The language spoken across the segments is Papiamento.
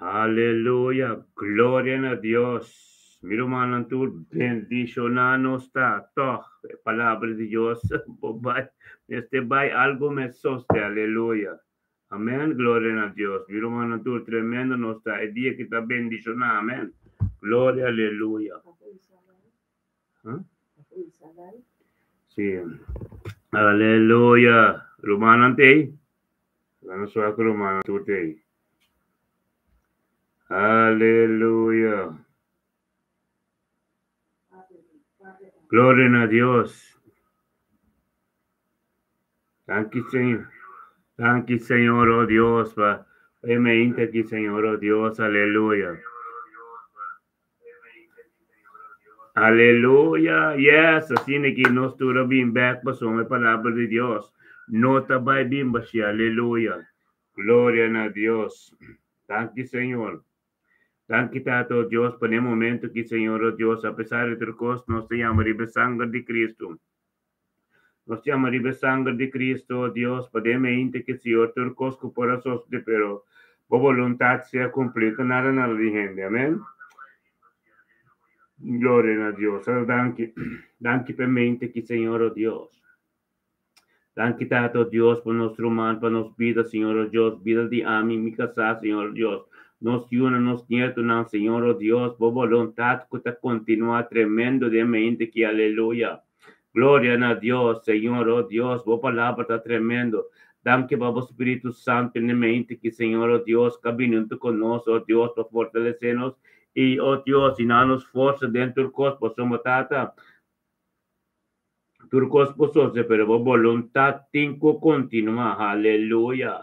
Aleluya, gloria na Dios. Mi rumannan tur bendishoná nos ta, tòg? E palabra di Dios bo bai, mester bai algu mes soste, aleluya. Amèn, gloria na Dios. Mi rumannan tur tremendo nos ta e dia ki ta bendishoná, amèn. Gloria, aleluya. Huh? Sí. Aleluya. Rumannan tei? Laga nos wak ku rumannan tur tei. Aleluya. Gloria na Dios. Danki Señor. Danki Señor, oh Dios, pa e mente aki, Señor, oh Dios, aleluya. Aleluya. Yes, asina ki nos tur a bin bek pasobra e palabra di Dios no ta bai bin bashí. Aleluya. Gloria na Dios. Danki Señor. Danki Tata, oh Dios, pa n'e momento ki, Señor, oh Dios, apesar di tur kos, nos ta yama riba e sanger di Cristo. Nos ta yama riba e sanger di Cristo, oh Dios, pa den mente ki, Señor, tur kos ku por a sosode, pero Bo boluntat sea kumplí, ku nada nada di hende. Amen. Gloria na Dios. Danki. Danki pa e mente ki, Señor, oh Dios. Danki Tata, oh Dios, pa nos ruman, pa nos bida, Señor, oh Dios, bida di ami, mi kasá, Señor, oh Dios, nos yunan, nos nietonan, Señor, oh Dios, bo boluntat ku ta kontinuá tremendo den mente ki, aleluya. Gloria na Dios, Señor, oh Dios, bo palabra ta tremendo. Danki pa bo Spiritu Santu den mente ki, Señor, oh Dios, ka bini huntu ku nos, oh Dios, pa fortalesé nos i, oh Dios, yena nos forsa den tur kos, pasobra Tata, Tur kos por sosode, pero bo boluntat tin ku kontinuá. Haleluya!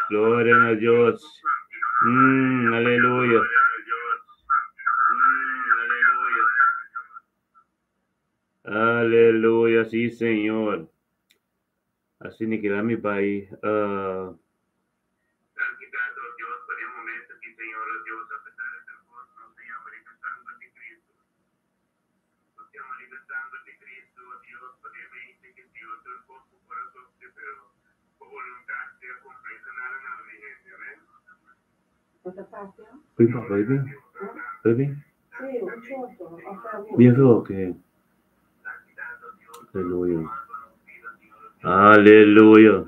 Gloria na Dios! Mm, aleluya! Aleluya, sí, Señor. Asina ki la mi bai. Uh, Bai bin, bai bin. Bien ok. Aleluya. Aleluya.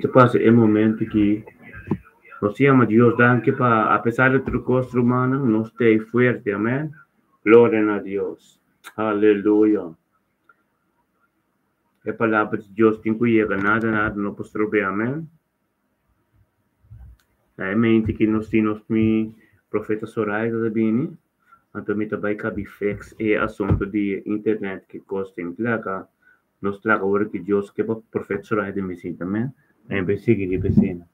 Ta pasa e momento ki nos yama Dios danki pa apesar di tur kos rumannan nos ta ei fuerte amen. Gloria na Dios. Aleluya. E palabra di Dios tin ku yega nada nada no por strob'é amen. Na e mente ki nos tin nos mi profeta Soraya ta bini anto mi ta bai kabi fix e asunto di internet ki kos tin plaka nos plaka ora ki Dios ke pa profeta Soraya ta bisita amen a bai sigui riba esena.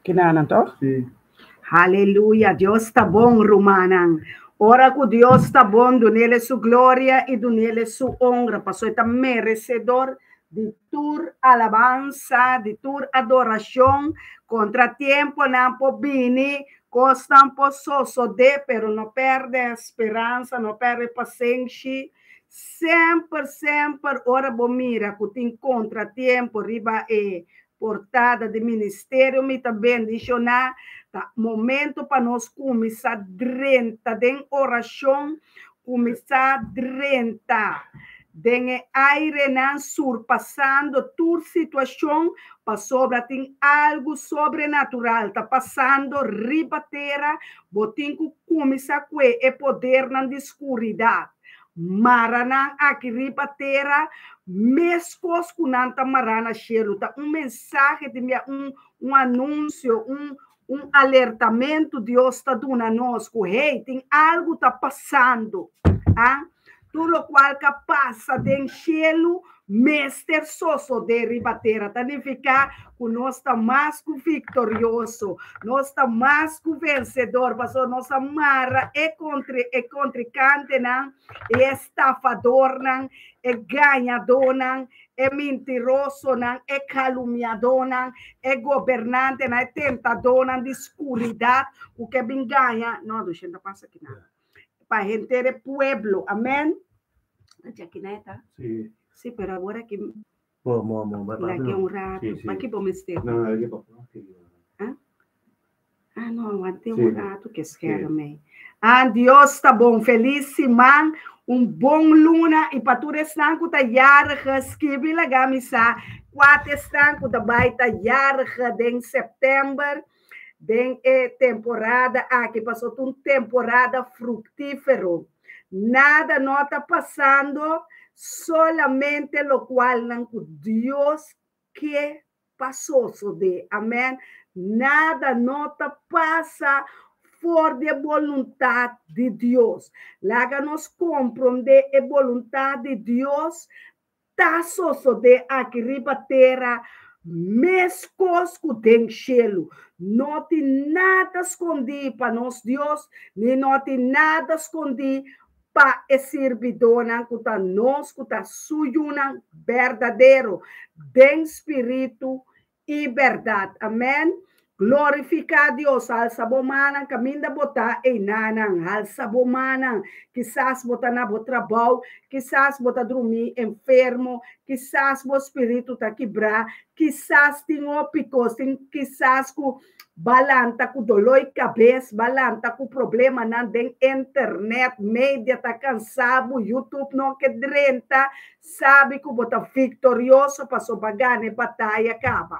Kinanan toch? Haleluya, Dios ta bon, rumannan. Ora ku Dios ta bon, dunele su gloria i dunele su honra, pasobra e ta meresedor di tur alabansa, di tur adorashon. Kontratiemponan por bini, kosnan por sosodé, pero no pèrdè speransa, no pèrdè pasenshi. Semper, semper ora bo mira ku tin kontratiempo riba e portada di ministerio mi ta bendishoná, ta momento pa nos kuminsá drenta den orashon, kuminsá drenta den e airenan surpasando tur situashon, pasobra tin algu sobrenatural ta pasando riba tera, bo tin ku kuminsá kue e podernan di skuridat. Mara nan aki riba tera meskos ku nan ta mará na shelu. Ta un mensahe di mia, un un anunsio, un un alertamentu Dios ta duna nos ku hey, tin algu ta pasando. Ah, tur lokual ka pasa den shelu mester sosodé riba tera. Ta nifiká ku nos ta mas ku viktorioso, nos ta mas ku vensedor, pasobra nos a mara e kontri e kontrikantenan, e estafadornan, e gañadónan, E mentirosonan, e kalumniadónan, e gobernantenan, e tentadónan di skuridat ku ke bin gaña. No, dushi no ta pasa akinan. Pa henter e pueblo. Amèn. Ta akinan e ta? Sí. Sí, pero awor aki. Bo, mo, mo, bai Lag'é un ratu. Sí, sí. Pa ki bo mester? No, no, lag'é pa. Ah? Ah, no, aguanté Sí. un ratu ke scherm ei. Ah, Dios ta bon. Felis siman, un bon luna i pa tur esnan ku ta yarige, skibi laga mi sa kua ta esnan ku ta bai ta yarige den sèptèmber, den e temporada aki, pasobra ta un temporada fruktífero. Nada no ta pasando, solamente lokualnan ku Dios ke pa sosodé. Amèn. Nada no ta pasa for di e boluntat di Dios. Laga nos komprondé e boluntat di Dios ta sosodé aki riba tera meskos ku den shelu. No tin nada skondí pa nos Dios, ni no tin nada skondí pa e sirbidónan ku ta nos, ku ta su yunan berdadero den spiritu i bèrdat. Amèn. Glorifiká Dios. Halsa bo mannan kaminda bo ta einanan. Halsa bo mannan. Kisas bo ta na bo trabou, kisas bo ta drumí enfermo, kisas bo spiritu ta kibrá, kisas tin hopi kos, tin kisas ku Ba lanta ku doloi kabes, ba lanta ku problemanan den internet, media ta kansa bo, YouTube no ke drenta, sabi ku bo ta viktorioso paso ba gana e bataya kaba.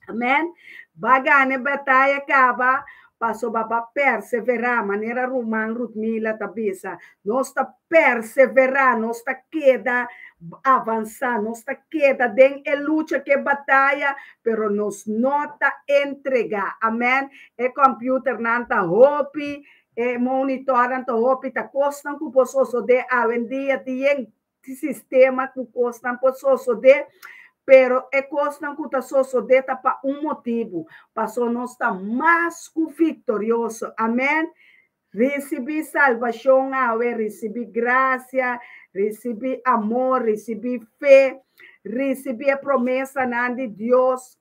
Amen. Ba gana e bataya kaba pasobra ba perseverá, manera ruman Rutmila ta bisa. Nos ta perseverá, nos ta keda avansá, nos ta keda den e lucha ku e bataya, pero nos no ta entregá. Amèn. E kòmpiuternan ta hopi, e monitornan ta hopi, ta kosnan ku por sosodé awendia, tin yen sistema ku kosnan por sosodé, pero e kosnan ku ta sosodé ta pa un motibu, pasobra nos ta mas ku viktorioso. Amèn. Risibí salbashon awe, risibí grasia, risibí amor, risibí fe, risibí e promesanan di Dios,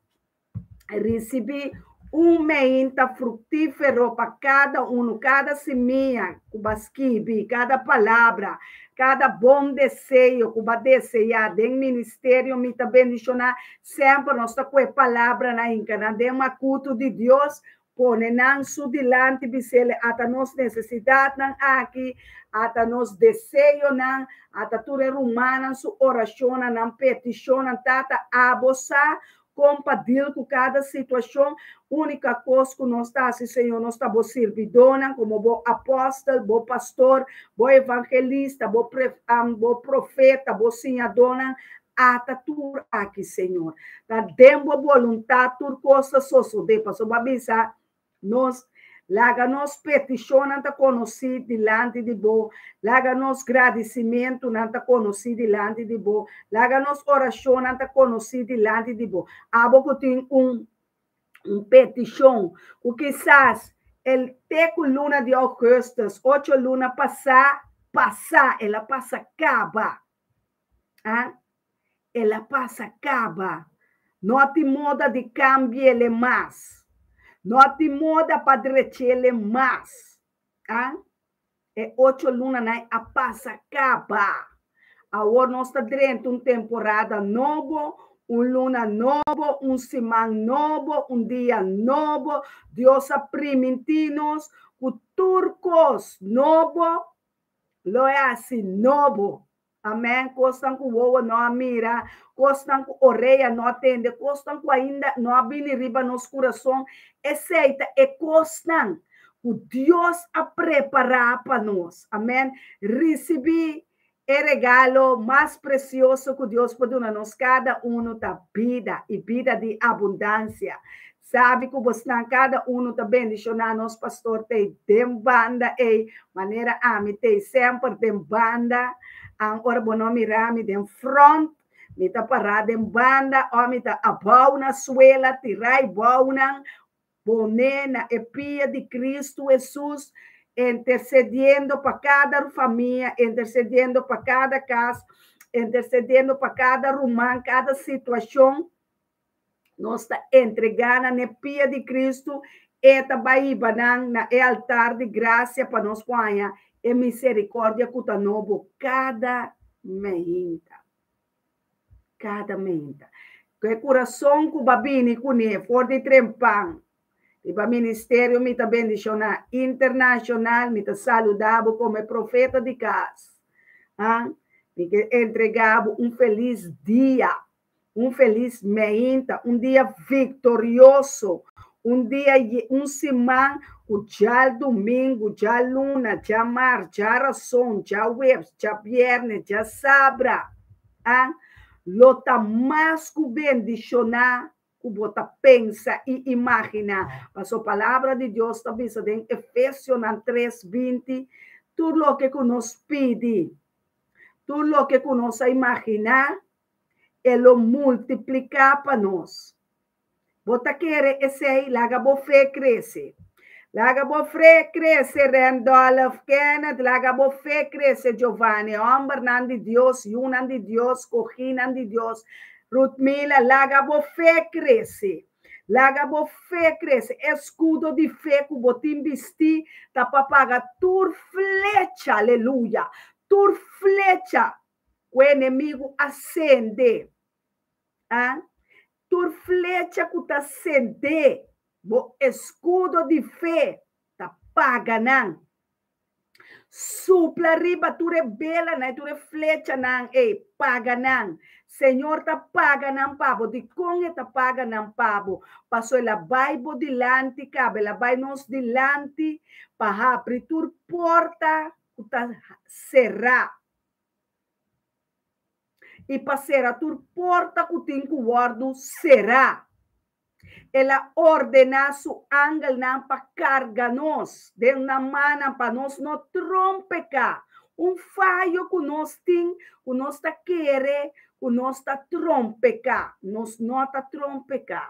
risibí un meinta fruktífero pa kada unu, kada simia ku bo a skibi, kada palabra, kada bon deseo ku bo a deseá den ministerio. Mi ta bendishoná semper nos ta ku e palabranan hinka nan den makutu di Dios. Pone nan su dilanti, bis'El, Ata nos nesesidatnan aki, ata nos deseonan, ata tur e rumannan su orashonnan, nan petishonnan. Tata, abo sa kon pa dil ku kada situashon. Únika kos ku nos ta hasi, Señor, nos ta bo sirbidónan, komo bo apòstel, bo pastor, bo evangelista, bo bo profeta, bo siñadónan. Ata tur aki, Señor. Ta den bo boluntat tur kos ta sosodé, pasobra bo a bisa nos, Laga nos petishonnan ta konosí dilanti di bo, laga nos gradisimentunan ta konosí dilanti di bo, laga nos orashonnan ta konosí dilanti di bo. Abo ku tin un un petishon ku kisas el te ku luna di ougùstùs, ocho luna pasá, pasá, el a pasa kaba. Ah, el a pasa kaba. No tin moda di kambi'ele mas. No tin moda pa drech'ele mas. Ah, e ocho lunanan a pasa kaba. Awor nos ta drenta un temporada nobo, un luna nobo, un siman nobo, un dia nobo. Dios a primintí nos ku tur kos nobo Lo e hasi nobo. Amèn. Kosnan ku wowo no a mira, kosnan ku orea no a tende, kosnan ku ainda no a bini riba nos kurason, esei ta e kosnan ku Dios a prepará pa nos. Amèn. Risibí e regalo mas presioso ku Dios por duna nos kada unu ta bida i bida di abundansia. Sabi ku bosnan kada unu ta bendishoná nos pastor t'ei den banda ei, manera ami t'ei semper den banda. An ora bo no mira mi den front, mi ta pará den banda òf mi ta abou na suela tirá e bounan poné na e pia di Kristu Hesus, intersediendo pa kada famia, intersediendo pa kada kas. intercediendo pa kada ruman, kada situashon. Nos ta entregá nan na e pia di Kristu, E ta bai hiba nan na e altar di grasia pa nos por haña e miserikòrdia ku ta nobo kada meinta. Kada meinta. Ku e kurason ku bo a bini kuné for di trempan riba ministerio Mi Ta Bendishoná Internashonal, mi ta saludá bo komo e profeta di kas. Mi ke entregá bo un felis dia. Un felis meinta, un dia viktorioso, un dia un siman ku djadumingu, djaluna, djamars, djarason, djaweps, djabièrnè, djasabra, ah, lo ta mas ku bendishoná ku bo ta pensa i imaginá. Pasobra Palabra di Dios ta bisa den Efesionan 3:20, tur loke ku nos pidi, tur loke ku nos a imaginá, E lo multipliká pa nos. Bo ta kere esei? Laga bo fe krese. Laga bo fe krese, Randolph Kenneth. Laga bo fe krese, Giovanni. Hòmbernan di Dios, yunan di Dios, koginan di Dios. Ruthmila, laga bo fe krese. Laga bo fe krese. E skudo di fe ku bo tin bistí ta pa paga tur flecha, aleluya, tur flecha ku e enemigu a sende, a tur flecha ku ta sendé bo eskudo di fe ta paga nan. Supla riba tur e belanan i tur e flechanan ei, paga nan. Señor ta paga nan pa bo. Dikon e ta paga nan pa bo? Pasobra el a bai bo dilanti kaba, el a bai nos dilanti pa habri tur porta ku ta será. I pa sera tur porta ku tin ku wòrdu será. El a ordená su angelnan pa karga nos den nan mannan pa nos no trompeká. Un fayo ku nos tin ku nos ta kere ku nos ta trompeká. Nos no ta trompeká.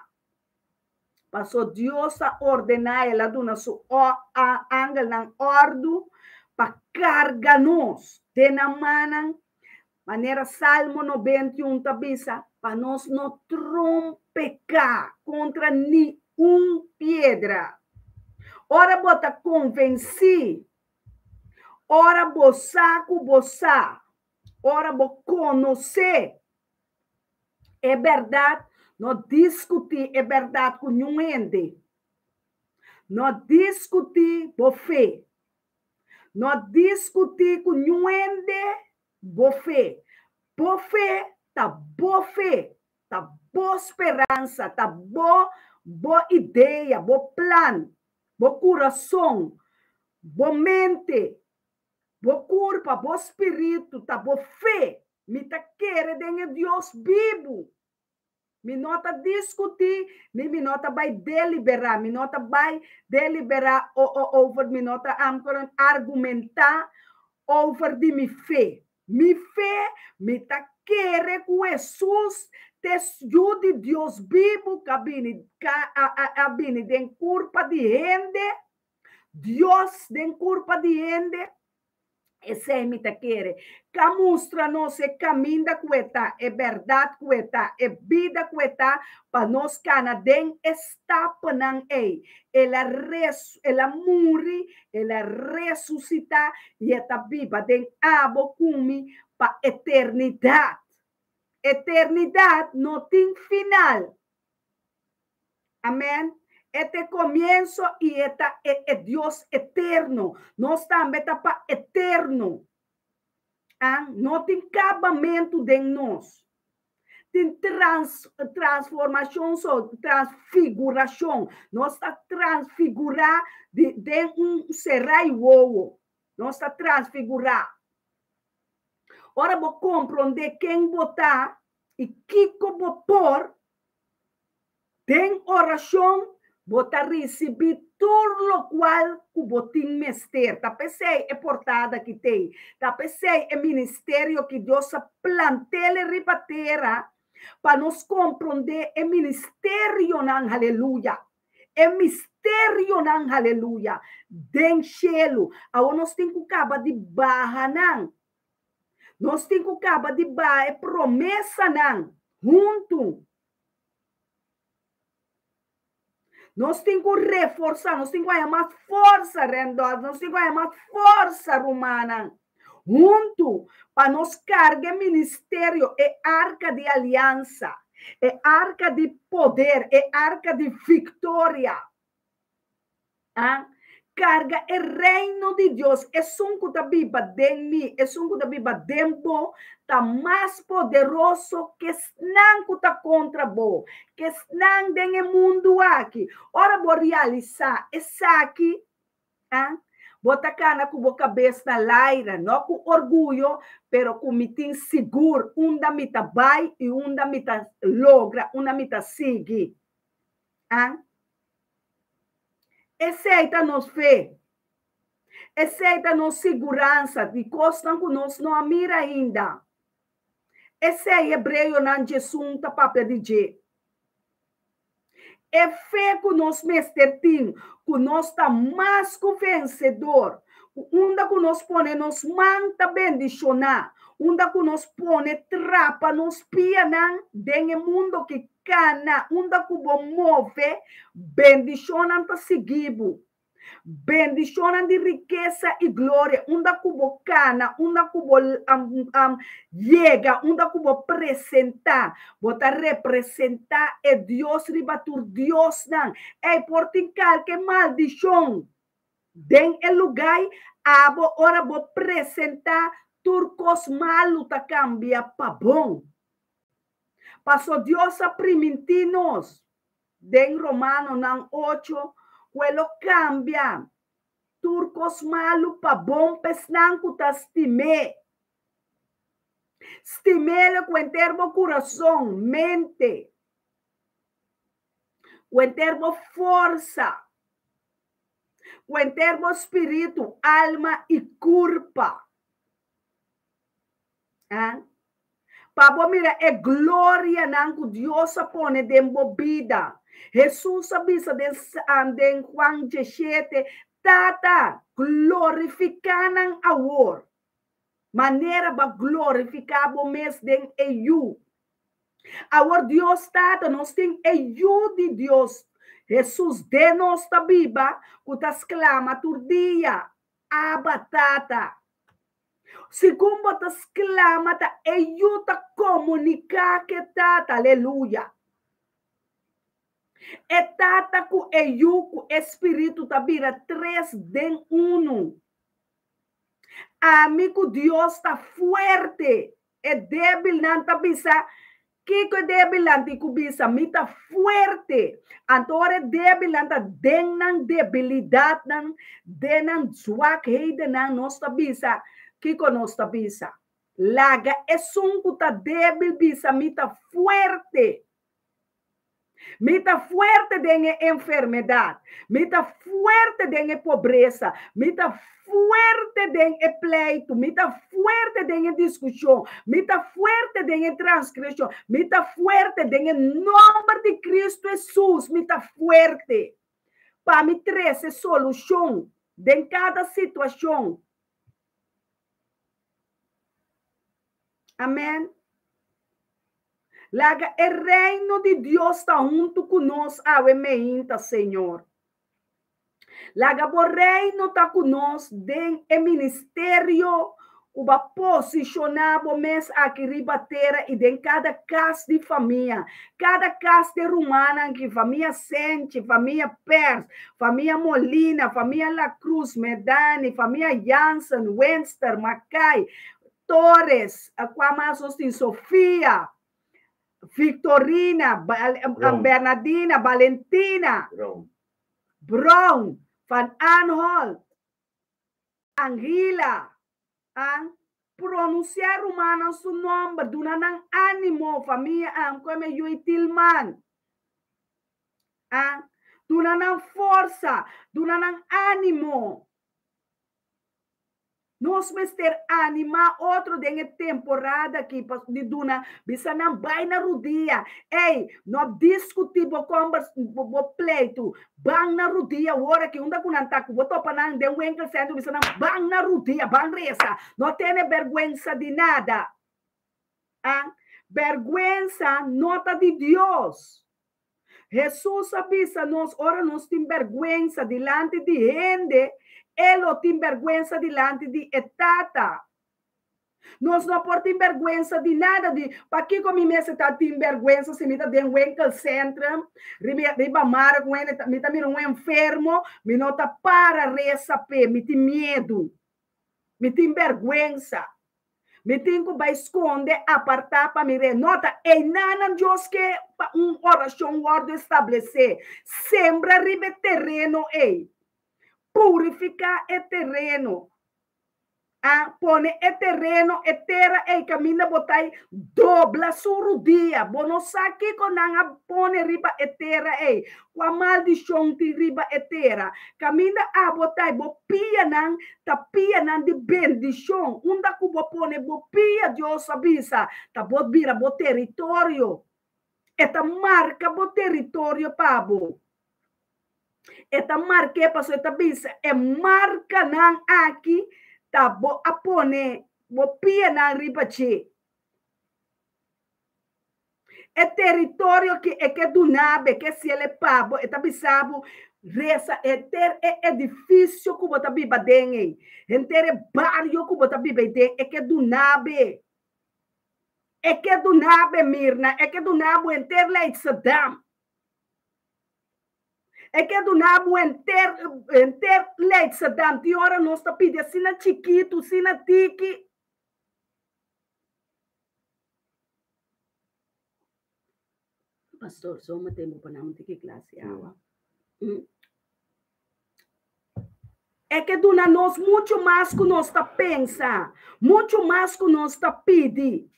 Paso Dios a ordená, el a duna su angelnan òrdu pa karga nos den nan mannan, manera Salmo 91 ta bisa, pa nos no trompeká kontra ni un piedra. Ora bo ta konvensí, ora bo sa ku bo sa, ora bo konosé E bèrdat, no diskutí e bèrdat ku niun hende. No diskutí bo fe. No diskutí ku niun hende bo fe. Bo fe ta bo fe, ta bo speransa, ta bo bo idea, bo plan, bo kurason, bo mente. Bo kurpa, bo spiritu ta bo fe. Mi ta kere den e Dios bibu. Mi no ta diskutí, ni mi no ta bai deliberá. Mi no ta bai deliberá over, mi no ta argumentá over di mi fe. Mi fe, mi ta kere ku Hesus ta e Yu di Dios bibu ku a bini, ku a bini den kurpa di hende. Dios den kurpa di hende, esei mi ta kere. Ka mustra nos e kaminda ku e ta, e bèrdat ku e ta, e bida ku e ta, pa nos kana den e stapnan ei. El a res, el a muri, el a resusitá i e ta biba den abo ku mi pa eternidat. Eternidat no tin final. Amen. E ta e komienso i e ta e e Dios eterno. Nos tambe ta pa eterno. An, no tin kabamentu den nos. Tin trans, transformashon so, transfigurashon. Nos ta transfigurá di, den un será i wowo. Nos ta transfigurá. Ora bo komprondé ken bo ta i kiko bo por, Den orashon bo ta risibí tur lokual ku bo tin mester. Ta p'esei e portada ki t'ei. Ta p'esei e ministerio ki Dios a plant'el riba tera pa nos komprondé e ministerionan, aleluya, e misterionan, aleluya, den shelu. Awor nos tin ku kaba di baha nan. Nos tin ku kaba di baha e promesanan huntu. Nos tin ku reforsá, nos tin ku haña mas forsa, Randolph, nos tin ku haña mas forsa, rumannan, huntu pa nos karga e ministerio, e arka di aliansa, e arka di poder, e arka di viktoria. A karga e Reino di Dios. Esun ku ta biba den mi, esun ku ta biba den bo, ta mas poderoso ku esnan ku ta kontra bo, ku esnan den e mundu aki. Ora bo realisá esaki, a bo ta kana ku bo kabes na laira, no ku orguyo, pero ku mi tin sigur unda mi ta bai i unda mi ta logra, unda mi ta sigui. A Esei ta nos fe. Esei ta nos siguransa di kosnan ku nos no a mira ainda. Esei Hebreonan djesun ta papia di dje. E fe ku nos mester tin, ku nos ta mas ku vensedor, ku unda ku nos pone nos man ta bendishoná, unda ku nos pone trapa nos pianan den e mundo ki Kana unda ku bo move, bendishonnan ta sigui bo. Bendishonnan di rikesa i gloria, unda ku bo kana, unda ku bo yega, unda ku bo presentá, bo ta representá e Dios riba tur diosnan. Ei por tin kalke maldishon den e lugai, abo ora bo presentá, tur kos malu ta kambia pa bon. Paso Dios a primintí nos den Romanonan ocho ku e lo kambia tur kos malu pa bon pa esnan ku ta stim'é. Stim'é ku henter bo kurason, mente, ku henter bo forsa, ku henter bo spiritu, alma i kurpa. Pa bo mira e glorianan ku Dios a pone den bo bida. Hesus a bisa den den Juan diesshete, Tata, glorifiká nan awor, manera bo a glorifiká bo mes den e Yu. Awor Dios Tata, nos tin e Yu di Dios, Hesus, den nos ta biba, ku ta sklama tur dia, Abba, Tata. Segun bo ta sklama ta e yu ta komuniká ku e tata. Aleluya! E tata ku e yu ku e spiritu ta bira tres den unu. Ami ku Dios ta fuerte. E débilnan ta bisa, Kiko e débilnan tin ku bisa? Mi ta fuerte. Anto ora e débilnan ta den nan debilidatnan, den nan zwakhedennan, nos ta bisa, kiko nos ta bisa? Laga esun ku ta débil bisa, Mi ta fuerte. Mi ta fuerte den e enfermedat. Mi ta fuerte den e pobresa. Mi ta fuerte den e pleitu. Mi ta fuerte den e diskushon. Mi ta fuerte den e transgreshon. Mi ta fuerte den e nòmber di Kristu Hesus. Mi ta fuerte pa mi trese solushon den kada situashon. Amen. Laga e Reino di Dios ta huntu ku nos awe meinta, Señor. Laga bo Reino ta ku nos den e ministerio ku bo a posishoná bo mes aki riba tera i den kada kas di famia, kada kas di rumannan aki, famia Senchi, famia Pers, famia Molina, famia La Cruz, Medani, famia Jansen, Winster, Mackay, Torres, kua mas nos tin? Sofia, Victorina, Bernadina, Valentina, Brown, Van Aanholt, Angila, a pronunsiá rumannan su nòmber, duna nan ánimo, famia Amkweme Yui Tilman, a duna nan forsa, duna nan ánimo. Nos mester animá otro den e temporada aki pa di duna bisa nan bai na rudia. Ey, no diskutí bo kòmbers, bo pleitu. Ban na rudia awor aki unda ku nan ta ku bo topa nan den winkelcentrum bisa nan ban na rudia, ban resa. No tene bèrgwensa di nada. A Bèrgwensa no ta di Dios. Hesus a bisa nos ora nos tin bèrgwensa dilanti di hende, e lo tin bèrgwensa dilanti di e Tata. Nos no por tin bèrgwensa di nada, di pakiko mi mester ta tin bèrgwensa si mi ta den winkelcentrum, riba mara ku hende, mi ta mira un enfermo, mi no ta para resa p'e, mi tin miedu, mi tin bèrgwensa. Mi tin ku bai skonde apartá pa mi re. No ta einanan Dios ke pa un orashon wòrdu establesé. Sembra riba e tereno ei. Purifiká e tereno. A pone e tereno, e tera ei kaminda bo ta ei, dobla su rudia. Bo no sa kiko nan a pone riba e tera ei, kua maldishon tin riba e tera. Kaminda abo ta ei, bo pianan Ta pianan di bendishon. Unda ku bo pone bo pia, Dios a bisa, ta bo bira bo teritorio. E ta marka bo teritorio pa bo. E ta mark'é pasobra e ta bisa, e markanan aki ta bo a pone bo pianan riba dje. E teritorio ki e ke duna bo, e ke siel e pa bo, e ta bisa bo, resa henter e edifisio ku bo ta biba den ei, henter e bario ku bo ta biba ei den, e ke duna bo. E ke duna bo, Mirna, e ke duna bo henter Leidschendam. E ke duna bo henter, henter Leidschendam. Tin ora nos ta pidi asina chikitu, asina tiki. Pastor, so mi tempo pa nan tiki glas di awa. Mm. E ke duna nos mucho mas ku nos ta pensa, mucho mas ku nos ta pidi,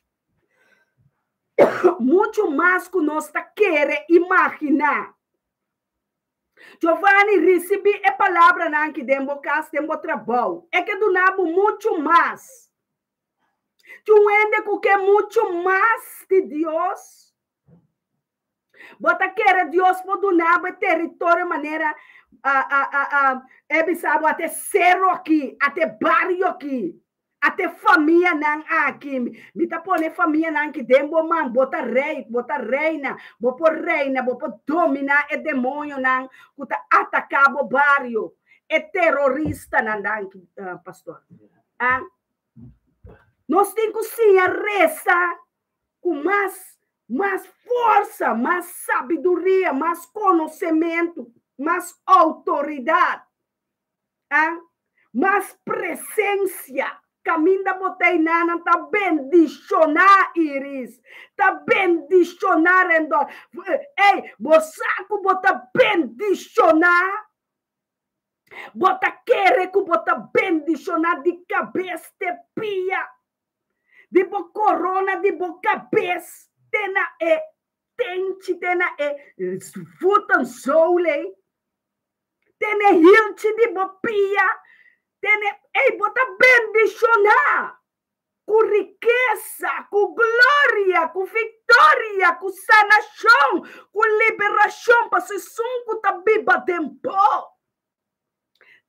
mucho mas ku nos ta kere imaginá. Giovanni, risibí e palabranan aki den bo kas, den bo trabou. E ke duna bo mucho mas. Tin un hende ku ke muchu mas di Dios. Bo ta kere Dios por duna bo e teritorio manera a a a a e bisa bo ate sero aki, ate bario aki, ate famianan aki. Mi ta pone famianan aki den bo man. Bo ta rei, bo ta reina, bo por reina, bo por domina e demonionan ku ta ataka bo bario, e teroristanan. Danki, pastor. A Nos tin ku siña resa ku mas mas forsa, mas sabiduria, mas konosementu, mas outoridat, a mas presensia. Kaminda bo ta einan nan ta bendishoná Iris, ta bendishoná Rendon. Ey, bo sa ku bo ta bendishoná. Bo ta kere ku bo ta bendishoná di kabes te pia, di bo korona di bo kabes te na e tenchi, te na e voetenzool ei, te na e hilchi di bo pia, te na e, ei, bo ta bendishoná ku rikesa, ku gloria, ku viktoria, ku sanashon, ku liberashon, pasobra esun ku ta biba den bo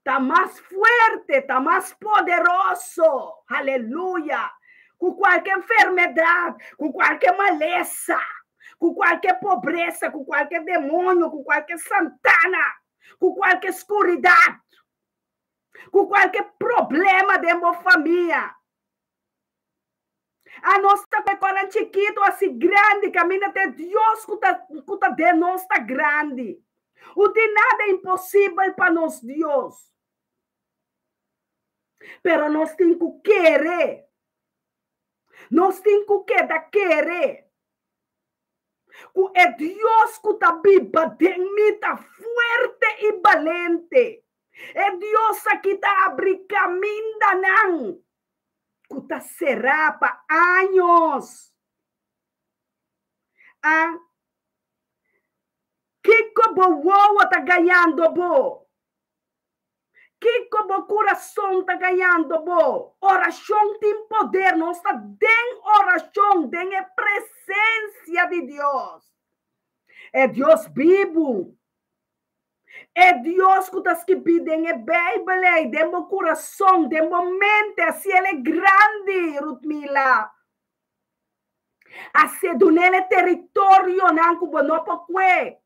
ta mas fuerte, ta mas poderoso, aleluya, ku kualke enfermedat, ku kualke malesa, ku kualke pobresa, ku kualke demonio, ku kualke santana, ku kualke skuridat. Ku kualke problema den bo famia. Anos ta ku e konan chikitu hasi grandi kaminda ta e Dios ku ta ku ta den nos ta grandi. U tin nada imposibel pa nos Dios. Pero nos tin ku kere. Nos tin ku keda kere. Ku e Dios ku ta biba den mi ta fuerte i balente. E Dios aki ta abri kamindanan ku ta será pa años. A Kiko bo wowo ta gañando bo? Kiko bo kurason ta gañando bo? Orashon tin poder. Nos ta den orashon, den e presensia di Dios. E Dios bibu. E Dios ku ta skibí den e Beibel ei, den bo kurason, den bo mente, hasi el e grandi, Rutmila. Hasi dun'el e teritorionan ku bo no por kue.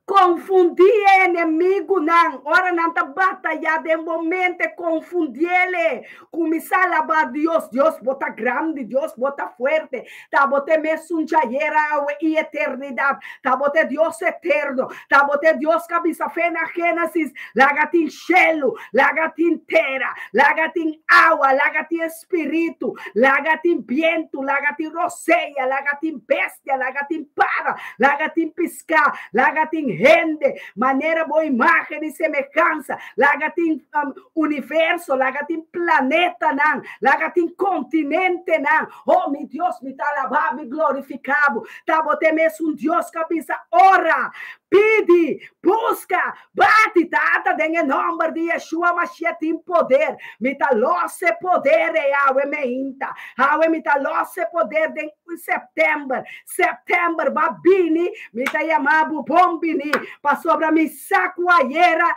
Konfundí e enemigunan ora nan ta batayá den bo mente, konfundiele. Kuminsá alabá Dios. Dios, bo ta grandi, Dios, bo ta fuerte. Ta bo ta e mesun djayera, awe i eternidat. Ta bo ta e Dios eterno. Ta bo ta e Dios ku a bisa fe na Génesis, Laga tin shelu, laga tin tera, laga tin awa, laga tin spiritu, laga tin bientu, laga tin rosea, laga tin bestia, laga tin para, laga tin piská, laga tin hende, manera bo imágen i semehansa, laga tin um, universo, laga tin planetanan, laga tin kontinentenan. Oh, mi Dios, mi ta alabá bo i glorifiká bo. Ta bo ta e mesun Dios ku a bisa, Ora, pidi, buska, Bati, Tata, den e nòmber di Yeshua Mashiach tin poder. Mi ta lòs e poder ei awe meinta. Awe mi ta lòs e poder den sèptèmber. Sèptèmber ba bini, mi ta yama bo bon bini, pasobra mi sa ku ayera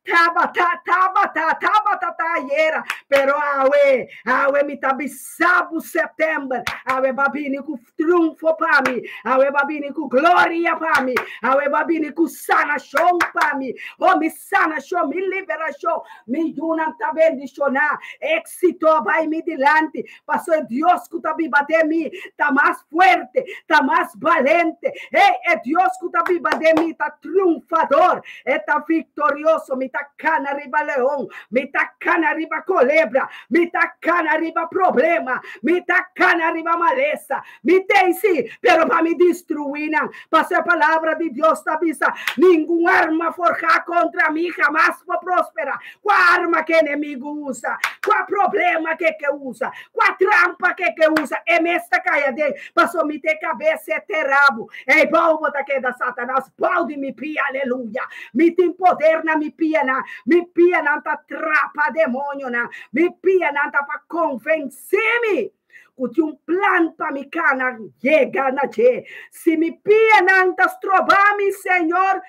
tabata, tabata, tabata ta ayera, pero awe, awe mi ta bisa bo sèptèmber, awe ba bini ku Triunfo pa mi. Awe bo a bini ku gloria pa mi. Awe bo a bini ku sanashon pa mi. Oh, mi sanashon, mi liberashon, mi yunan ta bendishoná. Éksito a bai mi dilanti, pasobra e Dios ku ta biba den mi ta mas fuerte, ta mas balente. Hey, e Dios ku ta biba den mi ta triunfador, e ta viktorioso. Mi ta kana riba leon, mi ta kana riba kolebra, mi ta kana riba problema, Mi ta kana riba malesa. Mi tei si, pero pa mi destruí nan. Pasobra e palabra di Dios ta bisa, Ningun arma forjá kontra mi hamas por prosperá. Kua arma ku enemigu usa? Kua problema ku e ke usa? Kua trampa ku e ke usa? E mes ta kai aden, pasobra mi ta e kabes, e ta e rabu. Ei bou bo ta keda, Satanas, bou di mi pia. Aleluya! Mi tin poder na mi pianan. Mi pianan ta trapa demonionan. Mi pianan ta pa konvensé mi ku tin un plan pa mi kana yega na dje. Si mi pianan ta stroba mi, Señor,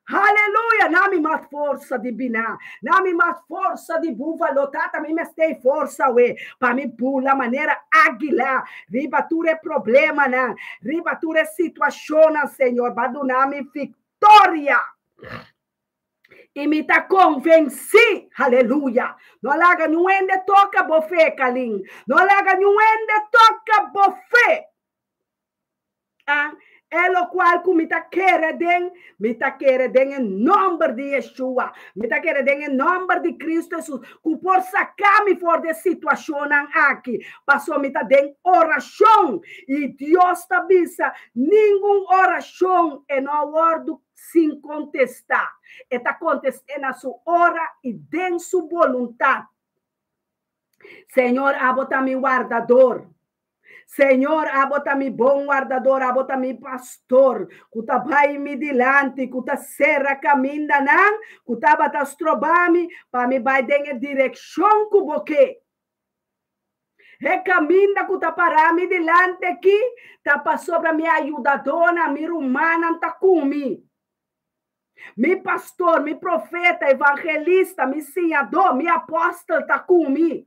aleluya, na mi mas forsa di biná, na mi mas forsa di búfalo. Tata, mi mester e forsa awe pa mi bula manera águila riba tur e problemanan, riba tur e situashonnan, Señor. Ba duna mi viktoria. I mi ta konvensí, aleluya, no laga niun hende toka bo fe, Kalin. No laga niun hende toka bo fe. Ah, e lokual ku mi ta kere den, mi ta kere den e nòmber di Yeshua. Mi ta kere den e nòmber di Kristu Hesus, ku por saka mi for di e situashonnan aki. Pasobra mi ta den orashon. I Dios ta bisa, ningun orashon e no a wòrdu sin kontestá. E ta kontest'é na su ora i den su boluntat. Señor, abo ta mi wardador. Señor, abo ta mi bon wardador, abo ta mi pastor, ku ta bai mi dilanti, ku ta sera kamindanan ku tabata stroba mi pa mi bai den e direkshon ku bo ke. E kaminda ku ta pará mi dilanti aki ta pasobra mi ayudadónan, mi rumannan ta ku mi. Mi pastor, mi profeta, evangelista, mi siñadó, mi apòstel ta ku mi.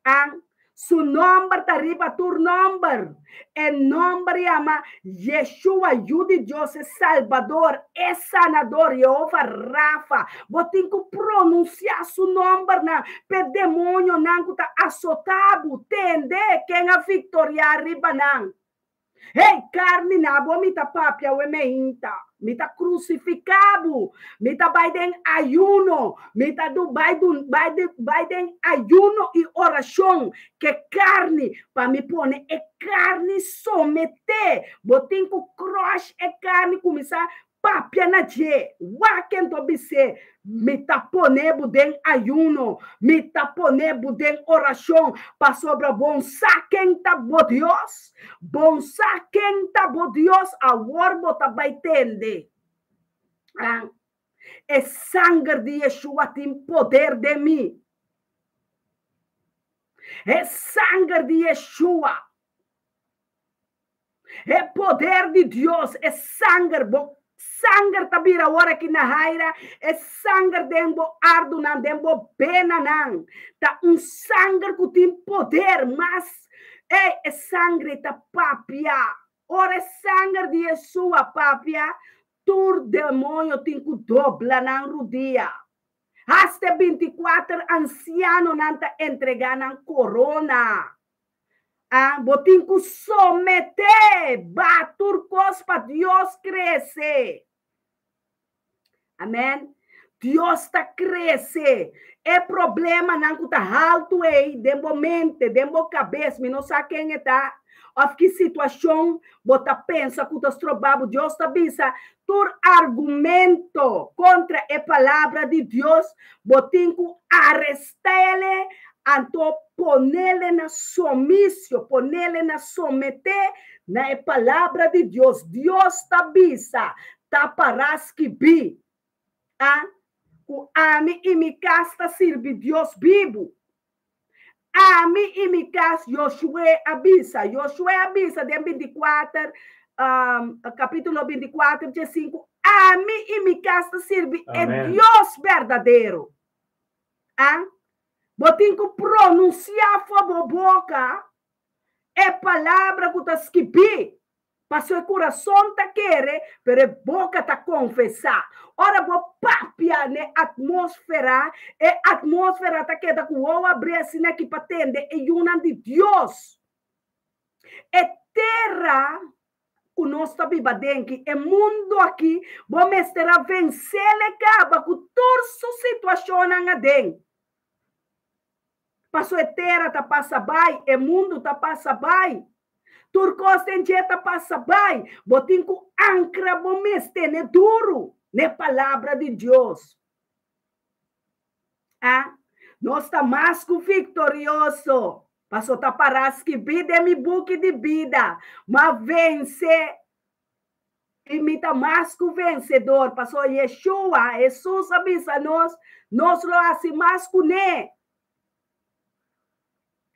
An. Su nòmber ta riba tur nòmber. E nòmber yama Yeshua, Yu di Dios, e Salbador, e Sanador, Yehova Rafa. Bo tin ku pronunsiá su nòmbernan p'e demonionan ku ta asotá bo tende ken a viktoriá riba nan. Hey, karni na bo mi ta papia awe meinta. Mi ta krusifiká bo. Mi ta bai den ayuno. Mi ta du bai du bai di bai den ayuno i orashon ke karni pa mi pone e karni someté. Bo tin ku crush e karni kuminsá Papia na dje, wak ento bis'é, Mi ta pone bo den ayuno, mi ta pone bo den orashon, pasobra bon sa ken ta bo Dios, bon sa ken ta bo Dios, awor bo ta bai tende. E sanger di Yeshua tin poder den mi. E sanger di Yeshua. E poder di Dios, e sanger, bo sanger ta bira awor aki na haira, e sanger den bo ardunan, den bo benanan, ta un sanger ku tin poder mas. Ei, e sangre ta papia. Ora e sanger di Yeshua papia, tur demoño tin ku dobla nan rudia. Hasta e 24 ansianonan ta entregá nan korona. Ah, bo tin ku someté ba tur kos pa Dios krese. Amèn. Dios ta krese. E problemanan ku ta haltu ei den bo mente, den bo kabes, mi no sa ken e ta, òf ki situashon bo ta pensa ku ta stroba bo. Dios ta bisa, tur argumento kontra e palabra di Dios, bo tin ku arest'é anto ponele na somisio, ponele na someté na e palabra di Dios. Dios ta bisa, ta pará skibí, a ku ami i mi kas ta sirbi Dios bibu. Ami i mi kas, Josué a bisa. Josué a bisa den 24, kapítulo 24, dje 5, ami i mi kas ta sirbi e Dios berdadero. A Bo tin ku pronunsiá for bo boka e palabra ku ta skibí, pasobra e kurason ta kere, pero e boka ta konfesá. Ora bo papia n'e atmósfera, e atmósfera ta keda ku wowo abrí asina aki pa tende e yunan di Dios. E tera ku nos ta biba den ki e mundu aki, bo mester a vensel e kaba ku tur su situashonnan aden. Paso e tera ta pasa bai, e mundu ta pasa bai, tur kos den dje ta pasa bai. Bo tin ku ankra bo mes tene duru n'e Palabra di Dios. A Nos ta mas ku viktorioso, paso ta pará skibí den mi buki di bida, m'a vense i mi ta mas ku vensedor, paso Yeshua, Hesus, a bisa nos, nos lo hasi mas kuné.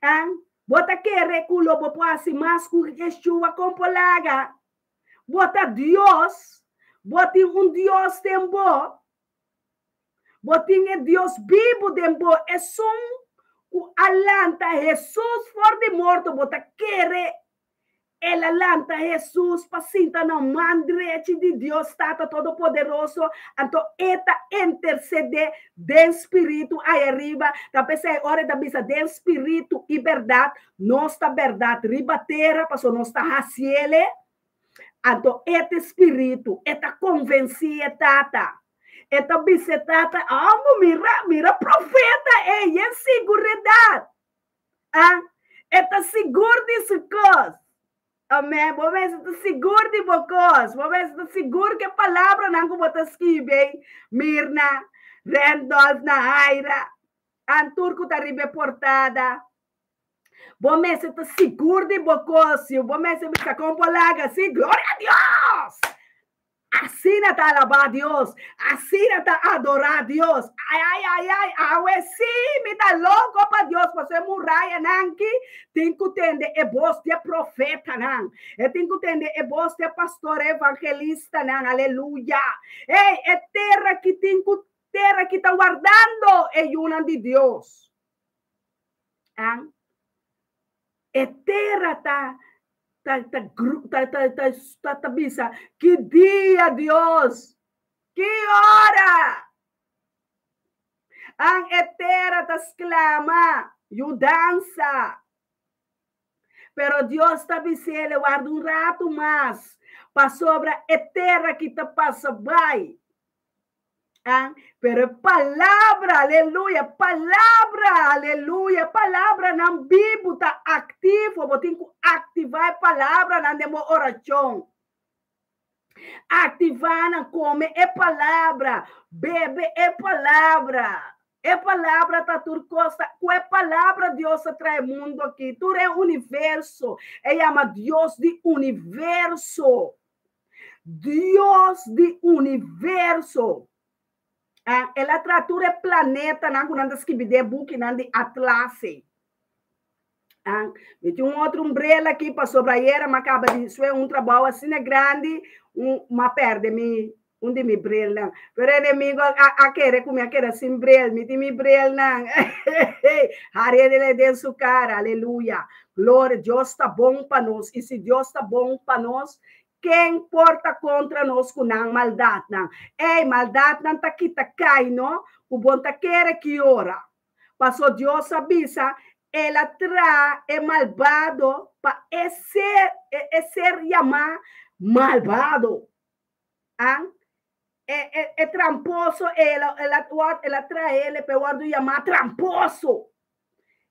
A Bo ta kere ku lo bo por hasi mas ku Yeshua? Kon por laga? Bo ta Dios, bo tin un Dios den bo. Bo tin e Dios bibu den bo, esun ku a lanta Hesus for di morto. Bo ta kere el a lanta Hesus pa sinta na man drechi di Dios Tata Todopoderoso, anto e ta intersedé den spiritu ai ariba. Ta p'esei ora e ta bisa den spiritu i bèrdat, nos ta bèrdat riba tera, pasobra nos ta hasiel e. Anto e ta e spiritu, e ta konvensí e Tata. E ta bisa e Tata, Amo, mira, mira profeta ei, yen siguredat. Ah, e ta sigur di su kos. Amèn. Bo mester ta sigur di bo kos. Bo mester ta sigur ku e palabranan ku bo ta skibi ei, Mirna, Randolph, Nahaira, an tur ku ta riba e portada. Bo mester ta sigur di bo kos, si bo mester bisa kon por laga si, Gloria a Dios! Asina ta alabá Dios, asina ta adorá Dios. Ai, ai, ai, ai, awe sí mi ta loko pa Dios, pasobra e murayanan aki tin ku tende e bos di e profetanan, e tin ku tende e bos di e pastor evangelistanan, aleluya. Ei, e tera aki tin ku tera aki ta wardando e yunan di Dios. An e tera ta ta ta ta ta ta ta ta bisa ki dia Dios ki ora an e tera ta sklama yudansa pero Dios ta bis'ele warda un ratu mas pasobra e tera ki ta pasa bai. Ah, pero e palabra, aleluya, palabra, aleluya, palabranan bibu ta aktivo. Bo tin ku aktivá e palabranan den bo orashon. Aktivá nan, kome e palabra, bebe e palabra. E palabra ta tur kos. Ku e palabra Dios a trae mundu aki, tur e universo. E yama Dios di universo. Dios di universo. Ah, el a traha tur e planetanan ku nan ta skibi den e bukinan di atlas ei. Ah, mi tin un otro umbrela aki pasobra ayera mi a kaba di sue un trabou asina grandi, un mi a perde mi un di mi brilnan. Pero enemigo a a kere ku mi a keda sin bril. Mi tin mi brilnan. Hari el den su kara. Aleluya. Gloria. Dios ta bon pa nos. I si Dios ta bon pa nos, Ken por ta kontra nos ku nan maldatnan? Ey, maldatnan ta kita kai, no? Ku bon ta kere ki ora. Paso Dios a bisa, El a traha e malbado pa e ser, e ser yamá malbado. An? E, e, e tramposo, el a, el a, el a traha pa e wòrdu yamá tramposo.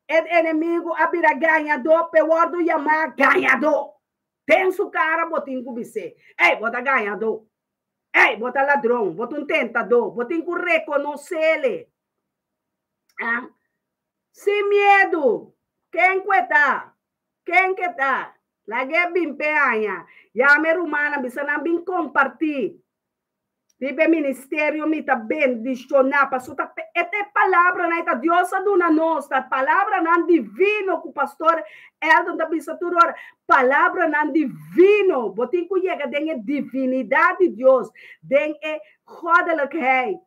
E enemigu a bira gañadó pa e wòrdu yamá gañadó. Den su cara bo tin cu bis'é, Ey, bo ta gañadó. Ey, bo ta ladron. Bo ta un tentadó. Bo tin cu reconocele. Ah? Sin miedu. Ken cu e ta? Ken ke ta? Lag'é bin p'e haña. Yama e rumannan, bisa nan bin compartí. Riba e ministerio mi ta bendishoná paso ta e ta e palabranan e ta Dios a duna nos ta palabranan divino ku pastor Eldon ta bisa tur ora palabranan divino bo tin ku yega den e divinidat di Dios den e goddelijkheid